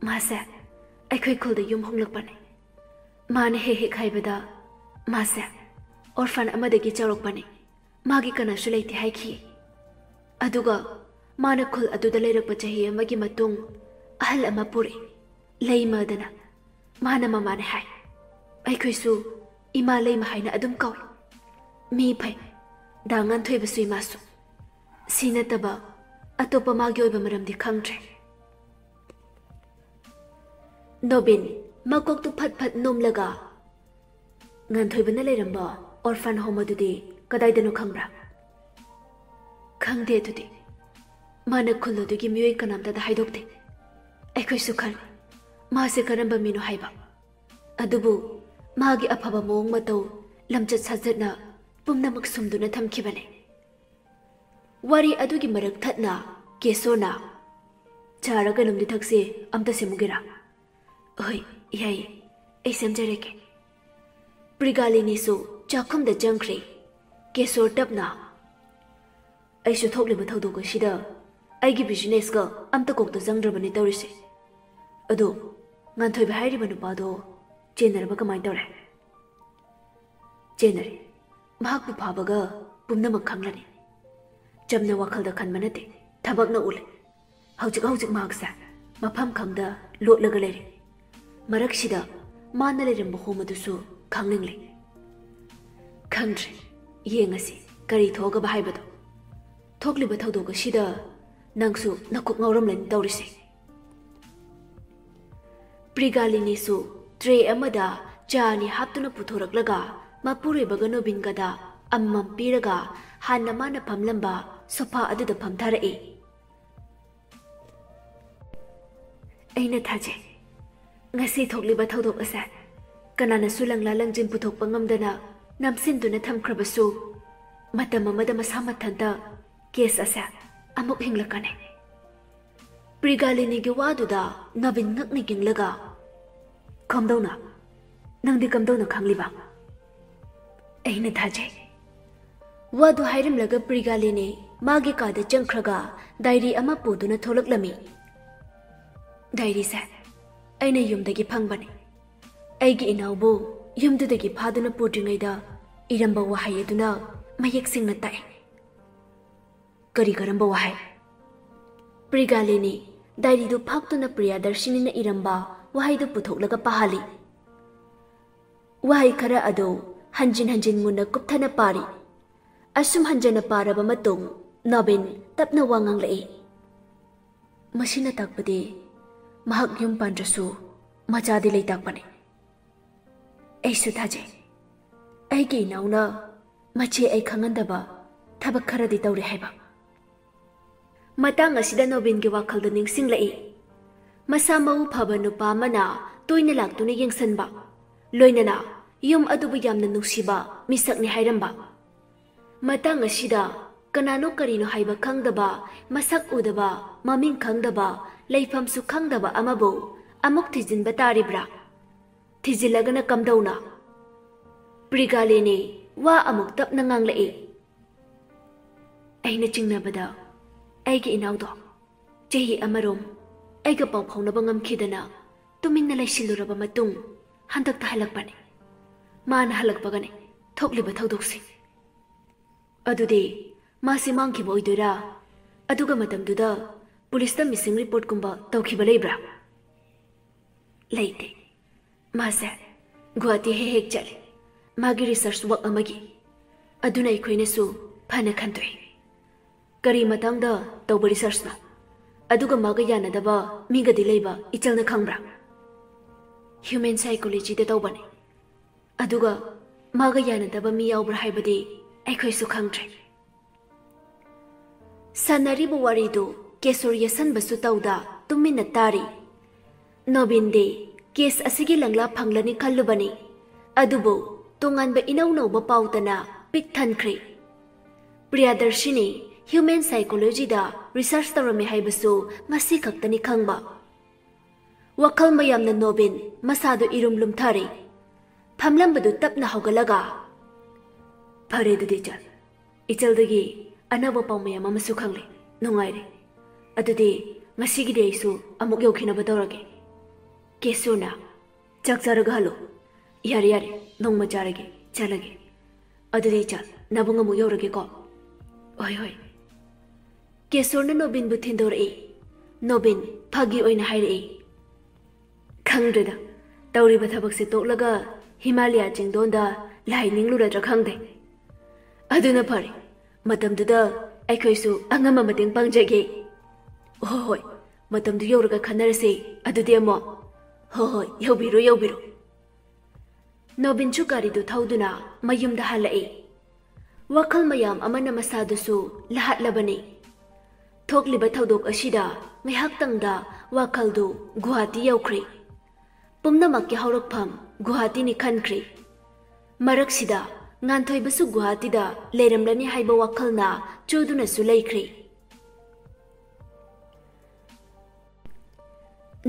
ꯃꯥꯁꯦ ꯑꯩꯈꯣꯏ ꯈꯨꯜꯗ ꯌꯨꯝ ꯍꯣꯡꯂꯛꯄꯅꯤ꯫ ꯃꯥꯅ ꯍꯦꯛ ꯍꯦꯛ ꯍꯥꯏꯕꯗ ꯃꯥꯁꯦ ꯑꯣꯔꯐꯥꯟ ꯑꯃꯗꯒꯤ ꯆꯥꯎꯔꯛꯄꯅꯤ, ꯃꯥꯒꯤ ꯀꯅꯥꯁꯨ ꯂꯩꯇꯦ ꯍꯥꯏꯈꯤ꯫ ꯑꯗꯨꯒ ꯃꯥꯅ ꯈꯨꯜ ꯑꯗꯨꯗ ꯂꯩꯔꯛꯄ ꯆꯍꯤ ꯑꯃꯒꯤ ꯃꯇꯨꯡ ꯑꯍꯜ ꯑꯃ ꯄꯨꯔꯛꯏ, ꯂꯩꯃꯗꯅ꯫ ꯃꯥꯅ ꯃꯃꯥꯅꯦ ꯍꯥꯏ꯫ ꯑꯩꯈꯣꯏꯁꯨ ꯏꯃꯥ ꯂꯩꯃ ꯍꯥꯏꯅ ꯑꯗꯨꯝ ꯀꯧꯏ꯫ ꯃꯤ ꯐꯩ, ꯗꯥ ꯉꯥꯟꯊꯣꯏꯕꯁꯨ ꯏꯃꯥꯁꯨ꯫ ꯁꯤ ꯅꯠꯇꯕ ꯑꯇꯣꯞꯄ ꯃꯥꯒꯤ ꯑꯣꯏꯕ ꯃꯔꯝꯗꯤ ꯈꯪꯗ꯭ꯔꯦ꯫" ꯅꯣꯕꯤꯟ ꯃꯀꯣꯛꯇꯨ ꯐꯠ ꯐꯠ ꯅꯣꯝꯂꯒ, "ꯉꯥꯟꯊꯣꯏꯕꯅ ꯂꯩꯔꯝꯕ orphan home ꯑꯗꯨꯗꯤ ꯀꯗꯥꯏꯗꯅꯣ ꯈꯪꯕ꯭ꯔꯥ?" "ꯈꯪꯗꯦ ꯑꯗꯨꯗꯤ꯫ ꯃꯥꯅ ꯈꯨꯜ ꯑꯗꯨꯒꯤ ꯃꯤꯑꯣꯏ ꯀꯅꯥꯝꯇꯗ ꯍꯥꯏꯗꯣꯛꯇꯦ꯫ ꯑꯩꯈꯣꯏꯁꯨ ꯈꯜꯂꯤ ꯃꯥꯁꯦ ꯀꯔꯝꯕ ꯃꯤꯅꯣ ꯍꯥꯏꯕ꯫ ꯑꯗꯨꯕꯨ ꯃꯥꯒꯤ ꯑꯐꯕ ꯃꯑꯣꯡ ꯃꯇꯧ, ꯂꯝꯆꯠ ꯁꯥꯖꯠꯅ ꯄꯨꯝꯅꯃꯛ ꯁꯨꯝꯗꯨꯅ ꯊꯝꯈꯤꯕꯅꯦ꯫" ꯋꯥꯔꯤ ꯑꯗꯨꯒꯤ ꯃꯔꯛ ꯊꯠꯅ ꯀꯦꯁꯣꯅ, "ꯆꯥꯔ ꯀꯩꯅꯣꯝꯗꯤ ꯊꯛꯁꯦ, ꯑꯝꯇ ꯁꯦꯝꯃꯨꯒꯦꯔꯥ?" "ꯍꯣꯏ, ꯌꯥꯏꯌꯦ, ꯑꯩ ꯁꯦꯝꯖꯔꯒꯦ꯫" ꯄ꯭ꯔꯤꯒꯥꯂꯤꯅꯤꯁꯨ ꯆꯥꯛꯈꯨꯝꯗ ꯆꯪꯈ꯭ꯔꯦ꯫ ꯀꯦꯁꯣꯔ ꯇꯞꯅ, "ꯑꯩꯁꯨ ꯊꯣꯛꯂꯤꯕ ꯊꯧꯗꯣꯛ ꯑꯁꯤꯗ ꯑꯩꯒꯤ ꯕꯤꯖꯤꯅꯦꯁꯀ ꯑꯝꯇ ꯀꯣꯛꯇ ꯆꯪꯗ꯭ꯔꯕꯅꯤ ꯇꯧꯔꯤꯁꯦ꯫ ꯑꯗꯣ ꯉꯥꯟꯊꯣꯏꯕ ꯍꯥꯏꯔꯤꯕ ꯅꯨꯄꯥꯗꯣ ꯆꯦꯟꯅꯔꯕ ꯀꯃꯥꯏꯅ ꯇꯧꯔꯦ?" "ꯆꯦꯟꯅꯔꯦ꯫ ꯃꯍꯥꯛꯄꯨ ꯐꯥꯕꯒ ꯄꯨꯝꯅꯃꯛ ꯈꯪꯂꯅꯤ꯫ ꯆꯝꯅ ꯋꯥꯈꯜꯗ ꯈꯟꯕ ꯅꯠꯇꯦ, ꯊꯕꯛꯅ ꯎꯠꯂꯦ꯫ ꯍꯧꯖꯤꯛ ꯍꯧꯖꯤꯛ ꯃꯍꯥꯛꯁꯦ ꯃꯐꯝ ꯈꯪꯗ ꯂꯣꯠꯂꯒ ꯂꯩꯔꯦ꯫ ꯃꯔꯛꯁꯤꯗ ꯃꯥꯅ ꯂꯩꯔꯝꯕ ꯍꯣꯝ ꯑꯗꯨꯁꯨ ꯈꯪꯅꯤꯡꯂꯦ꯫" "ꯈꯪꯗ꯭ꯔꯦ, ꯌꯦꯡꯉꯁꯤ ꯀꯔꯤ ꯊꯣꯛꯑꯒꯕ ꯍꯥꯏꯕꯗꯣ꯫ ꯊꯣꯛꯂꯤꯕ ꯊꯧꯗꯣꯛ ꯑꯁꯤꯗ ꯅꯪꯁꯨ ꯅꯀꯣꯛ ꯉꯥꯎꯔꯝꯂꯅꯤ ꯇꯧꯔꯤꯁꯦ꯫" ꯄ꯭ꯔꯤꯒꯥꯂꯤꯅꯤꯁꯨ ꯇ꯭ꯔꯦ ꯑꯃꯗ ꯆꯥ ꯑꯅꯤ ꯍꯥꯞꯇꯨꯅ ꯄꯨꯊꯣꯔꯛꯂꯒ ꯃꯄꯨꯔꯣꯏꯕꯒ ꯅꯣꯕꯤꯟꯒꯗ ꯑꯃꯃꯝ ꯄꯤꯔꯒ ꯍꯥꯟꯅ ꯃꯥꯅ ꯐꯝꯂꯝꯕ ꯁꯣꯐꯥ ꯑꯗꯨꯗ ꯐꯝꯊꯔꯛꯏ꯫ "ꯑꯩꯅ ꯊꯥꯖꯩ, ꯉꯁꯤ ꯊꯣꯛꯂꯤꯕ ꯊꯧꯗꯣꯛ ꯑꯁꯦ ꯀꯅꯥꯅꯁꯨ ꯂꯪꯂꯥ ꯂꯪꯖꯤꯟ ꯄꯨꯊꯣꯛꯄ ꯉꯝꯗꯅ ꯅꯝꯁꯤꯟꯗꯨꯅ ꯊꯝꯈ꯭ꯔꯕꯁꯨ, ꯃꯇꯝ ꯑꯃꯗ ꯃꯁꯥ ꯃꯊꯟꯇ ꯀꯦꯁ ꯑꯁꯦ ꯑꯃꯨꯛ ꯍꯤꯡꯂꯛꯀꯅꯤ꯫" ꯄ꯭ꯔꯤꯒꯥꯂꯤꯅꯤꯒꯤ ꯋꯥꯗꯨꯗ ꯅꯕꯤꯟ ꯉꯛꯅ ꯌꯦꯡꯂꯒ, "ꯀꯝꯗꯧꯅ? ꯅꯪꯗꯤ ꯀꯝꯗꯧꯅ ꯈꯪꯂꯤꯕ?" "ꯑꯩꯅ ꯊꯥꯖꯩ꯫" ꯋꯥꯗꯨ ꯍꯥꯏꯔꯝꯂꯒ ꯄ꯭ꯔꯤꯒꯥꯂꯤꯅꯤ ꯃꯥꯒꯤ ꯀꯥꯗ ꯆꯪꯈ꯭ꯔꯒ ꯗꯥꯏꯔꯤ ꯑꯃ ꯄꯨꯗꯨꯅ ꯊꯣꯛꯂꯛꯂꯝꯃꯤ꯫ "ꯗꯥꯏꯔꯤꯁꯦ ꯑꯩꯅ ꯌꯨꯝꯗꯒꯤ ꯐꯪꯕꯅꯤ꯫ ꯑꯩꯒꯤ ꯏꯅꯥꯎꯕꯨ ꯌꯨꯝꯗꯨꯗꯒꯤ ꯐꯥꯗꯨꯅ ꯄꯨꯗ꯭ꯔꯤꯉꯩꯗ ꯏꯔꯝꯕ ꯋꯥꯍꯩ ꯑꯗꯨꯅ ꯃꯌꯦꯛ ꯁꯦꯡꯅ ꯇꯥꯛꯏ꯫" "ꯀꯔꯤ ꯀꯔꯝꯕ ꯋꯥꯍꯩ?" ꯄ꯭ꯔꯤꯒꯥꯂꯤꯅꯤ ꯗꯥꯏꯔꯤꯗꯨ ꯐꯥꯛꯇꯨꯅ ꯄ꯭ꯔꯤꯌꯥꯗꯔꯁꯤꯅꯤꯅ ꯏꯔꯝꯕ ꯋꯥꯍꯩꯗꯨ ꯄꯨꯊꯣꯛꯂꯒ ꯄꯥꯍꯜꯂꯤ꯫ ꯋꯥꯍꯩ ꯈꯔ ꯑꯗꯨ ꯍꯟꯖꯤꯟ ꯍꯟꯖꯤꯟ ꯃꯨꯟꯅ ꯀꯨꯞꯊꯅ ꯄꯥꯔꯤ꯫ ꯑꯁꯨꯝ ꯍꯟꯖꯅ ꯄꯥꯔꯕ ꯃꯇꯨꯡ ꯅꯕꯤꯟ ꯇꯞꯅ ꯋꯥ ꯉꯥꯡꯂꯛꯏ꯫ "ꯃꯁꯤꯅ ꯇꯥꯛꯄꯗꯤ ꯃꯍꯥꯛ ꯌꯨꯝ ꯄꯥꯟꯗ꯭ꯔꯁꯨ ꯃꯆꯥꯗꯤ ꯂꯩꯇꯥꯛꯄꯅꯤ꯫ ꯑꯩꯁꯨ ꯊꯥꯖꯩ, ꯑꯩꯒꯤ ꯏꯅꯥꯎꯅ ꯃꯆꯦ ꯑꯩ ꯈꯪꯍꯟꯗꯕ ꯊꯕꯛ ꯈꯔꯗꯤ ꯇꯧꯔꯦ ꯍꯥꯏꯕ꯫ ꯃꯇꯥꯡ ꯑꯁꯤꯗ ꯅꯣꯕꯤꯟꯒꯤ ꯋꯥꯈꯜꯗ ꯅꯤꯡꯁꯤꯡꯂꯛꯏ, ꯃꯁꯥ ꯃꯎ ꯐꯕ ꯅꯨꯄꯥ ꯑꯃꯅ ꯇꯣꯏꯅ ꯂꯥꯛꯇꯨꯅ ꯌꯦꯡꯁꯤꯟꯕ, ꯂꯣꯏꯅꯅ ꯌꯨꯝ ꯑꯗꯨꯕꯨ ꯌꯥꯝꯅ ꯅꯨꯡꯁꯤꯕ ꯃꯤꯁꯛꯅꯤ ꯍꯥꯏꯔꯝꯕ꯫ ꯃꯇꯥꯡ ꯑꯁꯤꯗ ꯀꯅꯥꯅꯣ ꯀꯔꯤꯅꯣ ꯍꯥꯏꯕ ꯈꯪꯗꯕ, ꯃꯁꯛ ꯎꯗꯕ, ꯃꯃꯤꯡ ꯈꯪꯗꯕ, ꯂꯩꯐꯝꯁꯨ ꯈꯪꯗꯕ ꯑꯃꯕꯨ ꯑꯃꯨꯛ ꯊꯤꯖꯤꯟꯕ ꯇꯥꯔꯤꯕ꯭ꯔꯥ? ꯊꯤꯖꯤꯜꯂꯒꯅ ꯀꯝꯗꯧꯅ? ꯄ꯭ꯔꯤꯒꯥꯂꯤꯅꯤ ꯋꯥ ꯑꯃꯨꯛ ꯇꯞꯅ ꯉꯥꯡꯂꯛꯏ꯫ ꯑꯩꯅ ꯆꯤꯡꯅꯕꯗ ꯑꯩꯒꯤ ꯏꯅꯥꯎꯗꯣ ꯆꯍꯤ ꯑꯃꯔꯣꯝ ꯑꯩꯒ ꯄꯥꯎ ꯐꯥꯎꯅꯕ ꯉꯝꯈꯤꯗꯅ ꯇꯨꯃꯤꯟꯅ ꯂꯩꯁꯤꯜꯂꯨꯔꯕ ꯃꯇꯨꯡ ꯍꯟꯗꯛꯇ ꯍꯜꯂꯛꯄꯅꯤ꯫ ꯃꯥꯅ ꯍꯜꯂꯛꯄꯒꯅꯤ ꯊꯣꯛꯂꯤꯕ ꯊꯧꯗꯣꯛꯁꯤ꯫ ꯑꯗꯨꯗꯤ ꯃꯥꯁꯤ ꯃꯥꯡꯈꯤꯕ ꯑꯣꯏꯗꯣꯏꯔꯥ? ꯑꯗꯨꯒ ꯃꯇꯝꯗꯨꯗ ꯄꯨꯂꯤꯁꯇ ꯃꯤꯁꯤꯡ ꯔꯤꯄꯣꯔꯠꯀꯨꯝꯕ ꯇꯧꯈꯤꯕ ꯂꯩꯕ꯭ꯔꯥ? ꯂꯩꯇꯦ꯫ ꯃꯥꯁꯦ ꯒꯨꯋꯥꯍꯥꯇꯤ ꯍꯦꯛ ꯍꯦꯛ ꯆꯠꯂꯤ, ꯃꯥꯒꯤ ꯔꯤꯁꯔꯆ ꯋꯥꯔꯛ ꯑꯃꯒꯤ꯫ ꯑꯗꯨꯅ ꯑꯩꯈꯣꯏꯅꯁꯨ ꯐꯅ ꯈꯟꯗꯣꯛꯏ꯫ ꯀꯔꯤ ꯃꯇꯥꯡꯗ ꯇꯧꯕ ꯔꯤꯁꯔꯆꯅꯣ? ꯑꯗꯨꯒ ꯃꯥꯒ ꯌꯥꯅꯗꯕ ꯃꯤꯒꯗꯤ ꯂꯩꯕ ꯏꯆꯜꯅ ꯈꯪꯕ꯭ꯔꯥ? ꯍ꯭ꯌꯨꯃꯦꯟ ꯁꯥꯏꯀꯣꯂꯣꯖꯤꯗ ꯇꯧꯕꯅꯤ꯫ ꯑꯗꯨꯒ ꯃꯥꯒ ꯌꯥꯅꯗꯕ ꯃꯤ ꯌꯥꯎꯕ꯭ꯔꯥ ꯍꯥꯏꯕꯗꯤ ꯑꯩꯈꯣꯏꯁꯨ ꯈꯪꯗ꯭ꯔꯦ꯫ ꯁꯥꯟꯅꯔꯤꯕ ꯋꯥꯔꯤꯗꯨ ꯀꯦꯁꯣꯔ ꯌꯦꯠꯁꯟꯕꯁꯨ ꯇꯧꯗ ꯇꯨꯃꯤꯟꯅ ꯇꯥꯔꯤ꯫ ꯅꯣꯕꯤꯟꯗꯤ ꯀꯦꯁ ꯑꯁꯤꯒꯤ ꯂꯪꯂꯥ ꯐꯪꯂꯅꯤ ꯈꯜꯂꯨꯕꯅꯤ, ꯑꯗꯨꯕꯨ ꯇꯣꯉꯥꯟꯕ ꯏꯅꯧ ꯅꯧꯕ ꯄꯥꯎꯇꯅ ꯄꯤꯛ ꯊꯟꯈ꯭ꯔꯦ꯫ ꯄ꯭ꯔꯤꯌꯥꯗꯔꯁꯤꯅꯤ ꯍ꯭ꯌꯨꯃꯦꯟ ꯁꯥꯏꯀꯣꯂꯣꯖꯤꯗ ꯔꯤꯁꯔꯆ ꯇꯧꯔꯝꯃꯤ ꯍꯥꯏꯕꯁꯨ ꯉꯁꯤ ꯈꯛꯇꯅꯤ ꯈꯪꯕ꯫ ꯋꯥꯈꯜ ꯃꯌꯥꯝꯅ ꯅꯣꯕꯤꯟ ꯃꯁꯥꯗꯨ ꯏꯔꯨꯝ ꯂꯨꯝꯊꯔꯦ꯫ ꯐꯝꯂꯝꯕꯗꯨ ꯇꯞꯅ ꯍꯧꯒꯠꯂꯒ, "ꯐꯔꯦ, ꯑꯗꯨꯗꯤ ꯏꯆꯜ, ꯏꯆꯜꯗꯒꯤ ꯑꯅꯧꯕ ꯄꯥꯎ ꯃꯌꯥꯝ ꯑꯃꯁꯨ ꯈꯪꯂꯦ꯫ ꯅꯨꯡꯉꯥꯏꯔꯦ꯫ ꯑꯗꯨꯗꯤ ꯉꯁꯤꯒꯤꯗꯤ ꯑꯩꯁꯨ ꯑꯃꯨꯛ ꯌꯧꯈꯤꯅꯕ ꯇꯧꯔꯒꯦ꯫ ꯀꯦꯁꯣꯔꯅ, ꯆꯥꯛ ꯆꯥꯔꯒ ꯍꯜꯂꯣ꯫ ꯌꯥꯔꯦ, ꯌꯥꯔꯦ, ꯅꯣꯡꯃ ꯆꯥꯔꯒꯦ, ꯆꯠꯂꯒꯦ꯫ ꯑꯗꯨꯗꯤ ꯏꯆꯜ, ꯅꯕꯨꯡ ꯑꯃꯨꯛ ꯌꯧꯔꯒꯦꯀꯣ꯫" "ꯍꯣꯏ, ꯍꯣꯏ꯫" ꯀꯦꯁꯣꯔꯅ ꯅꯣꯕꯤꯟꯕꯨ ꯊꯤꯟꯗꯣꯔꯛꯏ꯫ ꯅꯣꯕꯤꯟ ꯐꯥꯒꯤ ꯑꯣꯏꯅ ꯍꯥꯏꯔꯛꯏ, "ꯈꯪꯗ꯭ꯔꯦꯗ, ꯇꯧꯔꯤꯕ ꯊꯕꯛꯁꯦ ꯇꯣꯛꯂꯒ ꯍꯤꯃꯥꯂꯌꯥ ꯆꯤꯡꯗꯣꯟꯗ ꯂꯥꯏ ꯅꯤꯡꯂꯨꯔꯗ꯭ꯔꯥ ꯈꯪꯗꯦ꯫ ꯑꯗꯨꯅ ꯐꯔꯦ, ꯃꯇꯝꯗꯨꯗ ꯑꯩꯈꯣꯏꯁꯨ ꯑꯉꯝꯕ ꯃꯇꯦꯡ ꯄꯥꯡꯖꯒꯦ꯫" "ꯍꯣꯏ, ꯍꯣꯏ, ꯃꯇꯝꯗꯨ ꯌꯧꯔꯒ ꯈꯟꯅꯔꯁꯦ ꯑꯗꯨꯗꯤ ꯑꯃꯨꯛ꯫" "ꯍꯣꯏ, ꯍꯣꯏ, ꯌꯧꯕꯤꯔꯣ, ꯌꯧꯕꯤꯔꯣ꯫" ꯅꯣꯕꯤꯟꯁꯨ ꯒꯥꯔꯤꯗꯨ ꯊꯧꯗꯨꯅ ꯃꯌꯨꯝꯗ ꯍꯜꯂꯛꯏ꯫ ꯋꯥꯈꯜ ꯃꯌꯥꯝ ꯑꯃꯅ ꯃꯁꯥꯗꯨꯁꯨ ꯂꯥꯍꯠꯂꯕꯅꯤ꯫ ꯊꯣꯛꯂꯤꯕ ꯊꯧꯗꯣꯛ ꯑꯁꯤꯗ ꯉꯥꯏꯍꯥꯛꯇꯪꯗ ꯋꯥꯈꯜꯗꯨ ꯒꯨꯋꯥꯍꯥꯇꯤ ꯌꯧꯈ꯭ꯔꯦ꯫ ꯄꯨꯝꯅꯃꯛꯀꯤ ꯍꯧꯔꯛꯐꯝ ꯒꯨꯋꯥꯍꯥꯇꯤꯅꯤ ꯈꯟꯈ꯭ꯔꯦ꯫ ꯃꯔꯛꯁꯤꯗ ꯉꯥꯟꯊꯣꯏꯕꯁꯨ ꯒꯨꯋꯥꯍꯥꯇꯤꯗ ꯂꯩꯔꯝꯂꯅꯤ ꯍꯥꯏꯕ ꯋꯥꯈꯜꯅ ꯆꯨꯗꯨꯅꯁꯨ ꯂꯩꯈ꯭ꯔꯦ꯫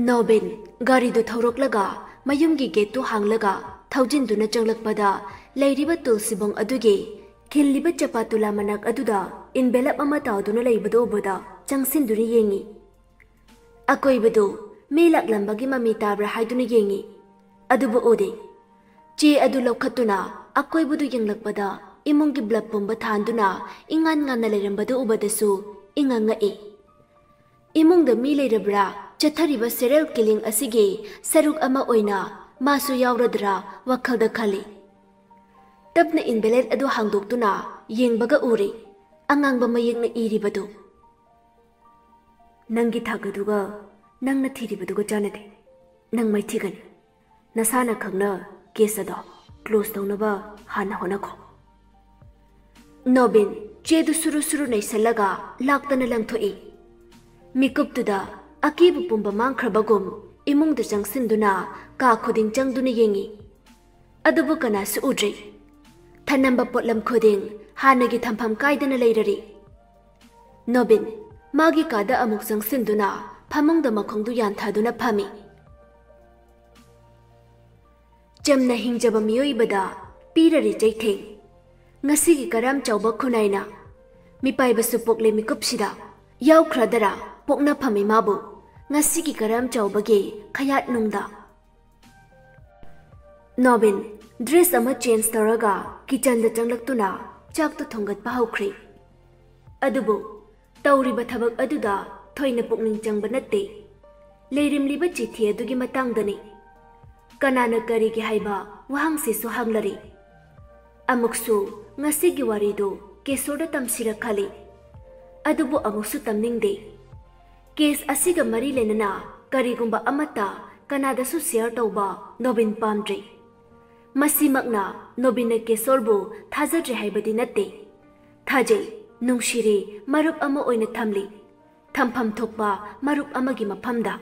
ꯅꯣꯕꯤꯟ ꯒꯥꯔꯤꯗꯨ ꯊꯧꯔꯛꯂꯒ ꯃꯌꯨꯝꯒꯤ ꯒꯦꯠꯇꯨ ꯍꯥꯡꯂꯒ ꯊꯧꯖꯤꯟꯗꯨꯅ ꯆꯪꯂꯛꯄꯗ, ꯂꯩꯔꯤꯕ ꯇꯨꯜꯁꯤꯕꯣꯡ ꯑꯗꯨꯒꯤ ꯈꯤꯜꯂꯤꯕ ꯆꯄꯥꯇꯨꯂꯥ ꯃꯅꯥꯛ ꯑꯗꯨꯗ envelope ꯑꯃ ꯇꯥꯎꯗꯨꯅ ꯂꯩꯕꯗꯨ ꯎꯕꯗ ꯆꯪꯁꯤꯟꯗꯨꯅ ꯌꯦꯡꯉꯤ꯫ ꯑꯀꯣꯏꯕꯗꯨ ꯃꯤ ꯂꯥꯛꯂꯝꯕꯒꯤ ꯃꯃꯤ ꯇꯥꯕ꯭ꯔꯥ ꯍꯥꯏꯗꯨꯅ ꯌꯦꯡꯉꯤ꯫ ꯑꯗꯨꯕꯨ ꯎꯗꯦ꯫ ꯆꯦ ꯑꯗꯨ ꯂꯧꯈꯠꯇꯨꯅ ꯑꯀꯣꯏꯕꯗꯨ ꯌꯦꯡꯂꯛꯄꯗ, ꯏꯃꯨꯡꯒꯤ bulb ꯄꯨꯝꯕ ꯊꯥꯟꯗꯨꯅ ꯏꯉꯥꯟ ꯉꯥꯟꯅ ꯂꯩꯔꯝꯕꯗꯨ ꯎꯕꯗꯁꯨ ꯏꯉꯛ ꯉꯛꯏ꯫ ꯏꯃꯨꯡꯗ ꯃꯤ ꯂꯩꯔꯕ꯭ꯔꯥ? ꯆꯠꯊꯔꯤꯕ serial killing ꯑꯁꯤꯒꯤ ꯁꯔꯨꯛ ꯑꯃ ꯑꯣꯏꯅ ꯃꯥꯁꯨ ꯌꯥꯎꯔꯗ꯭ꯔꯥ ꯋꯥꯈꯜꯗ ꯈꯜꯂꯤ꯫ ꯇꯞꯅ envelope ꯑꯗꯨ ꯍꯥꯡꯗꯣꯛꯇꯨꯅ ꯌꯦꯡꯕꯒ ꯎꯔꯦ, ꯑꯉꯥꯡꯕ ꯃꯌꯦꯛꯅ ꯏꯔꯤꯕꯗꯨ꯫ "ꯅꯪꯒꯤ ꯊꯥꯛ ꯑꯗꯨꯒ ꯅꯪꯅ ꯊꯤꯔꯤꯕꯗꯨꯒ ꯆꯥꯟꯅꯗꯦ꯫ ꯅꯪ ꯃꯥꯏꯊꯤꯒꯅꯤ꯫ ꯅꯁꯥꯅ ꯈꯪꯅ case ꯑꯗꯣ close ꯇꯧꯅꯕ ꯍꯥꯟꯅ ꯍꯣꯠꯅꯈꯣ꯫" ꯅꯣꯕꯤꯟ ꯆꯦꯗꯨ ꯁꯨꯔꯨ ꯁꯨꯔꯨ ꯅꯩꯁꯜꯂꯒ ꯂꯥꯛꯇꯅ ꯂꯪꯊꯣꯛꯏ꯫ ꯃꯤꯀꯨꯞꯇꯨꯗ ꯑꯀꯤꯕ ꯄꯨꯝꯕ ꯃꯥꯡꯈ꯭ꯔꯕꯒꯨꯝ ꯏꯃꯨꯡꯗ ꯆꯪꯁꯤꯟꯗꯨꯅ ꯀꯥ ꯈꯨꯗꯤꯡ ꯆꯪꯗꯨꯅ ꯌꯦꯡꯉꯤ꯫ ꯑꯗꯨꯕꯨ ꯀꯅꯥꯁꯨ ꯎꯗ꯭ꯔꯦ꯫ ꯊꯅꯝꯕ ꯄꯣꯠꯂꯝ ꯈꯨꯗꯤꯡ ꯍꯥꯟꯅꯒꯤ ꯊꯝꯐꯝ ꯀꯥꯏꯗꯅ ꯂꯩꯔꯔꯤ꯫ ꯅꯣꯕꯤꯟ ꯃꯥꯒꯤ ꯀꯥꯗ ꯑꯃꯨꯛ ꯆꯪꯁꯤꯟꯗꯨꯅ ꯐꯃꯨꯡꯗ ꯃꯈꯣꯡꯗꯨ ꯌꯥꯟꯊꯗꯨꯅ ꯐꯝꯃꯤ꯫ ꯆꯝꯅ ꯍꯤꯡꯖꯕ ꯃꯤꯑꯣꯏꯕꯗ ꯄꯤꯔꯔꯤ ꯆꯩꯊꯦꯡ꯫ ꯉꯁꯤꯒꯤ ꯀꯔꯝ ꯆꯥꯎꯕ ꯈꯨꯅꯥꯏꯅ ꯃꯤꯄꯥꯏꯕꯁꯨ ꯄꯣꯛꯂꯦ ꯃꯤꯀꯨꯞꯁꯤꯗ꯫ ꯌꯥꯎꯈ꯭ꯔꯗꯔꯥ ꯄꯣꯛꯅꯐꯝ ꯏꯃꯥꯕꯨ ꯉꯁꯤꯒꯤ ꯀꯔꯝ ꯆꯥꯎꯕꯒꯤ ꯈꯌꯥꯠꯅꯨꯡꯗ? ꯅꯣꯕꯤꯟ dress ꯑꯃ change ꯇꯧꯔꯒ kitchenꯗ ꯆꯪꯂꯛꯇꯨꯅ ꯆꯥꯛꯇꯨ ꯊꯣꯡꯒꯠꯄ ꯍꯧꯈ꯭ꯔꯦ꯫ ꯑꯗꯨꯕꯨ ꯇꯧꯔꯤꯕ ꯊꯕꯛ ꯑꯗꯨꯗ ꯊꯣꯏꯅ ꯄꯨꯛꯅꯤꯡ ꯆꯪꯕ ꯅꯠꯇꯦ꯫ ꯂꯩꯔꯝꯂꯤꯕ ꯆꯤꯊꯤ ꯑꯗꯨꯒꯤ ꯃꯇꯥꯡꯗꯅꯤ꯫ ꯀꯅꯥꯅ ꯀꯔꯤꯒꯤ ꯍꯥꯏꯕ ꯋꯥꯍꯪꯁꯤꯁꯨ ꯍꯪꯂꯔꯤ꯫ ꯑꯃꯨꯛꯁꯨ ꯉꯁꯤꯒꯤ ꯋꯥꯔꯤꯗꯨ ꯀꯦꯁꯣꯔꯗ ꯇꯝꯁꯤꯔ ꯈꯜꯂꯤ꯫ ꯑꯗꯨꯕꯨ ꯑꯃꯨꯛꯁꯨ ꯇꯝꯅꯤꯡꯗꯦ꯫ Case ꯑꯁꯤꯒ ꯃꯔꯤ ꯂꯩꯅꯅ ꯀꯔꯤꯒꯨꯝꯕ ꯑꯃꯠꯇ ꯀꯅꯥꯗꯁꯨ ꯁꯤꯌꯔ ꯇꯧꯕ ꯅꯣꯕꯤꯟ ꯄꯥꯝꯗ꯭ꯔꯤ꯫ ꯃꯁꯤꯃꯛꯅ ꯅꯣꯕꯤꯟꯅ ꯀꯦꯁꯣꯔꯕꯨ ꯊꯥꯖꯗ꯭ꯔꯦ ꯍꯥꯏꯕꯗꯤ ꯅꯠꯇꯦ꯫ ꯊꯥꯖꯩ, ꯅꯨꯡꯁꯤꯔꯦ, ꯃꯔꯨꯞ ꯑꯃ ꯑꯣꯏꯅ ꯊꯝꯂꯤ꯫ ꯊꯝꯐꯝ ꯊꯣꯛꯄ ꯃꯔꯨꯞ ꯑꯃꯒꯤ ꯃꯐꯝꯗ꯫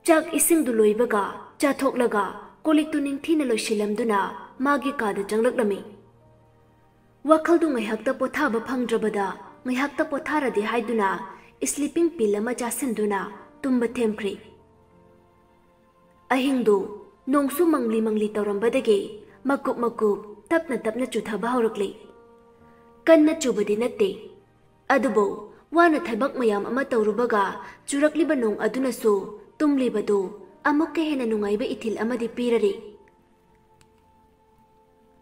ꯆꯥꯛ ꯏꯁꯤꯡꯗꯨ ꯂꯣꯏꯕꯒ ꯆꯥꯊꯣꯛꯂꯒ ꯀꯣꯜ ꯂꯤꯛꯇꯨ ꯅꯤꯡꯊꯤꯅ ꯂꯣꯏꯁꯤꯜꯂꯝꯗꯨꯅ ꯃꯥꯒꯤ ꯀꯥꯗ ꯆꯪꯂꯛꯂꯝꯃꯤ꯫ ꯋꯥꯈꯜꯗꯨ ꯉꯥꯏꯍꯥꯛꯇ ꯄꯣꯊꯥꯕ ꯐꯪꯗ꯭ꯔꯕꯗ ꯉꯥꯏꯍꯥꯛꯇ ꯄꯣꯊꯥꯔꯗꯤ ꯍꯥꯏꯗꯨꯅ ꯁ꯭ꯂꯤꯄꯤꯡ ꯄꯤꯜ ꯑꯃ ꯆꯥꯁꯤꯟꯗꯨꯅ ꯇꯨꯝꯕ ꯊꯦꯝꯈ꯭ꯔꯦ꯫ ꯑꯍꯤꯡꯗꯨ ꯅꯣꯡꯁꯨ ꯃꯪꯂꯤ ꯃꯪꯂꯤ ꯇꯧꯔꯝꯕꯗꯒꯤ ꯃꯀꯨꯞ ꯃꯀꯨꯞ ꯇꯞꯅ ꯇꯞꯅ ꯆꯨꯊꯕ ꯍꯧꯔꯛꯂꯤ꯫ ꯀꯟꯅ ꯆꯨꯕꯗꯤ ꯅꯠꯇꯦ, ꯑꯗꯨꯕꯨ ꯋꯥꯅ ꯊꯕꯛ ꯃꯌꯥꯝ ꯑꯃ ꯇꯧꯔꯨꯕꯒ ꯆꯨꯔꯛꯂꯤꯕ ꯅꯣꯡ ꯑꯗꯨꯅꯁꯨ ꯇꯨꯝꯂꯤꯕꯗꯨ ꯑꯃꯨꯛꯀ ꯍꯦꯟꯅ ꯅꯨꯡꯉꯥꯏꯕ ꯏꯊꯤꯜ ꯑꯃꯗꯤ ꯄꯤꯔꯔꯤ꯫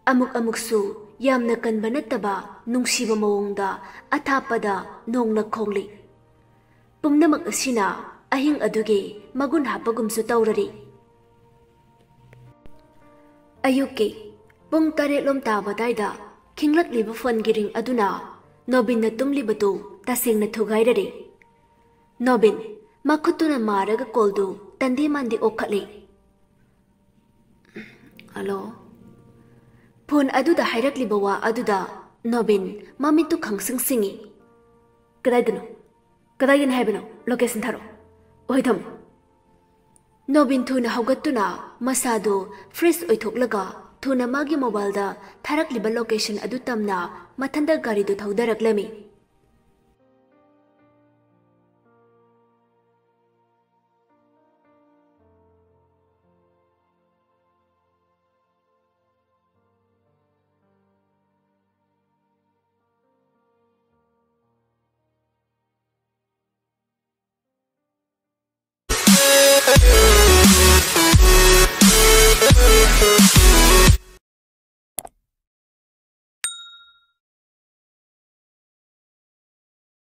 ꯑꯃꯨꯛ ꯑꯃꯨꯛꯁꯨ ꯌꯥꯝꯅ ꯀꯟꯕ ꯅꯠꯇꯕ ꯅꯨꯡꯁꯤꯕ ꯃꯑꯣꯡꯗ ꯑꯊꯥꯞꯄꯗ ꯅꯣꯡꯅ ꯈꯣꯡꯂꯤ꯫ ꯄꯨꯝꯅꯃꯛ ꯑꯁꯤꯅ ꯑꯍꯤꯡ ꯑꯗꯨꯒꯤ ꯃꯒꯨꯟ ꯍꯥꯞꯄꯒꯨꯝꯁꯨ ꯇꯧꯔꯔꯤ꯫ ꯑꯌꯨꯛꯀꯤ ꯄꯨꯡ ꯇꯔꯦꯠ ꯂꯣꯝ ꯇꯥꯕ ꯑꯗꯥꯏꯗ ꯈꯤꯡꯂꯛꯂꯤꯕ ꯐꯣꯟꯒꯤ ꯔꯤꯡ ꯑꯗꯨꯅ ꯅꯣꯕꯤꯟꯅ ꯇꯨꯝꯂꯤꯕꯗꯨ ꯇꯁꯦꯡꯅ ꯊꯨꯒꯥꯏꯔꯔꯤ꯫ ꯅꯣꯕꯤꯟ ꯃꯈꯨꯠꯇꯨꯅ ꯃꯥꯔꯒ ꯀꯣꯜꯗꯨ ꯇꯟꯗꯦ ꯃꯥꯟꯗꯦ ꯑꯣꯛꯈꯠꯂꯤ꯫ ꯍꯜꯂꯣ꯫ ꯐꯣꯟ ꯑꯗꯨꯗ ꯍꯥꯏꯔꯛꯂꯤꯕ ꯋꯥ ꯑꯗꯨꯗ ꯅꯣꯕꯤꯟ ꯃꯃꯤꯠꯇꯨ ꯈꯪꯁꯤꯡ ꯁꯤꯡꯏ꯫ ꯀꯗꯥꯏꯗꯅꯣ? ꯀꯗꯥꯏꯗꯅꯣ ꯍꯥꯏꯕꯅꯣ? ꯂꯣꯀꯦꯁꯟ ꯊꯥꯔꯛꯑꯣ꯫ ꯑꯣꯏ ꯊꯝꯃꯣ꯫ ꯅꯣꯕꯤꯟ ꯊꯨꯅ ꯍꯧꯒꯠꯇꯨꯅ ꯃꯁꯥꯗꯨ ꯐ꯭ꯔꯦꯁ ꯑꯣꯏꯊꯣꯛꯂꯒ ꯊꯨꯅ ꯃꯥꯒꯤ ꯃꯣꯕꯥꯏꯜꯗ ꯊꯥꯔꯛꯂꯤꯕ ꯂꯣꯀꯦꯁꯟ ꯑꯗꯨ ꯇꯝꯅ ꯃꯊꯟꯇ ꯒꯥꯔꯤꯗꯨ ꯊꯧꯗꯔꯛꯂꯝꯃꯤ꯫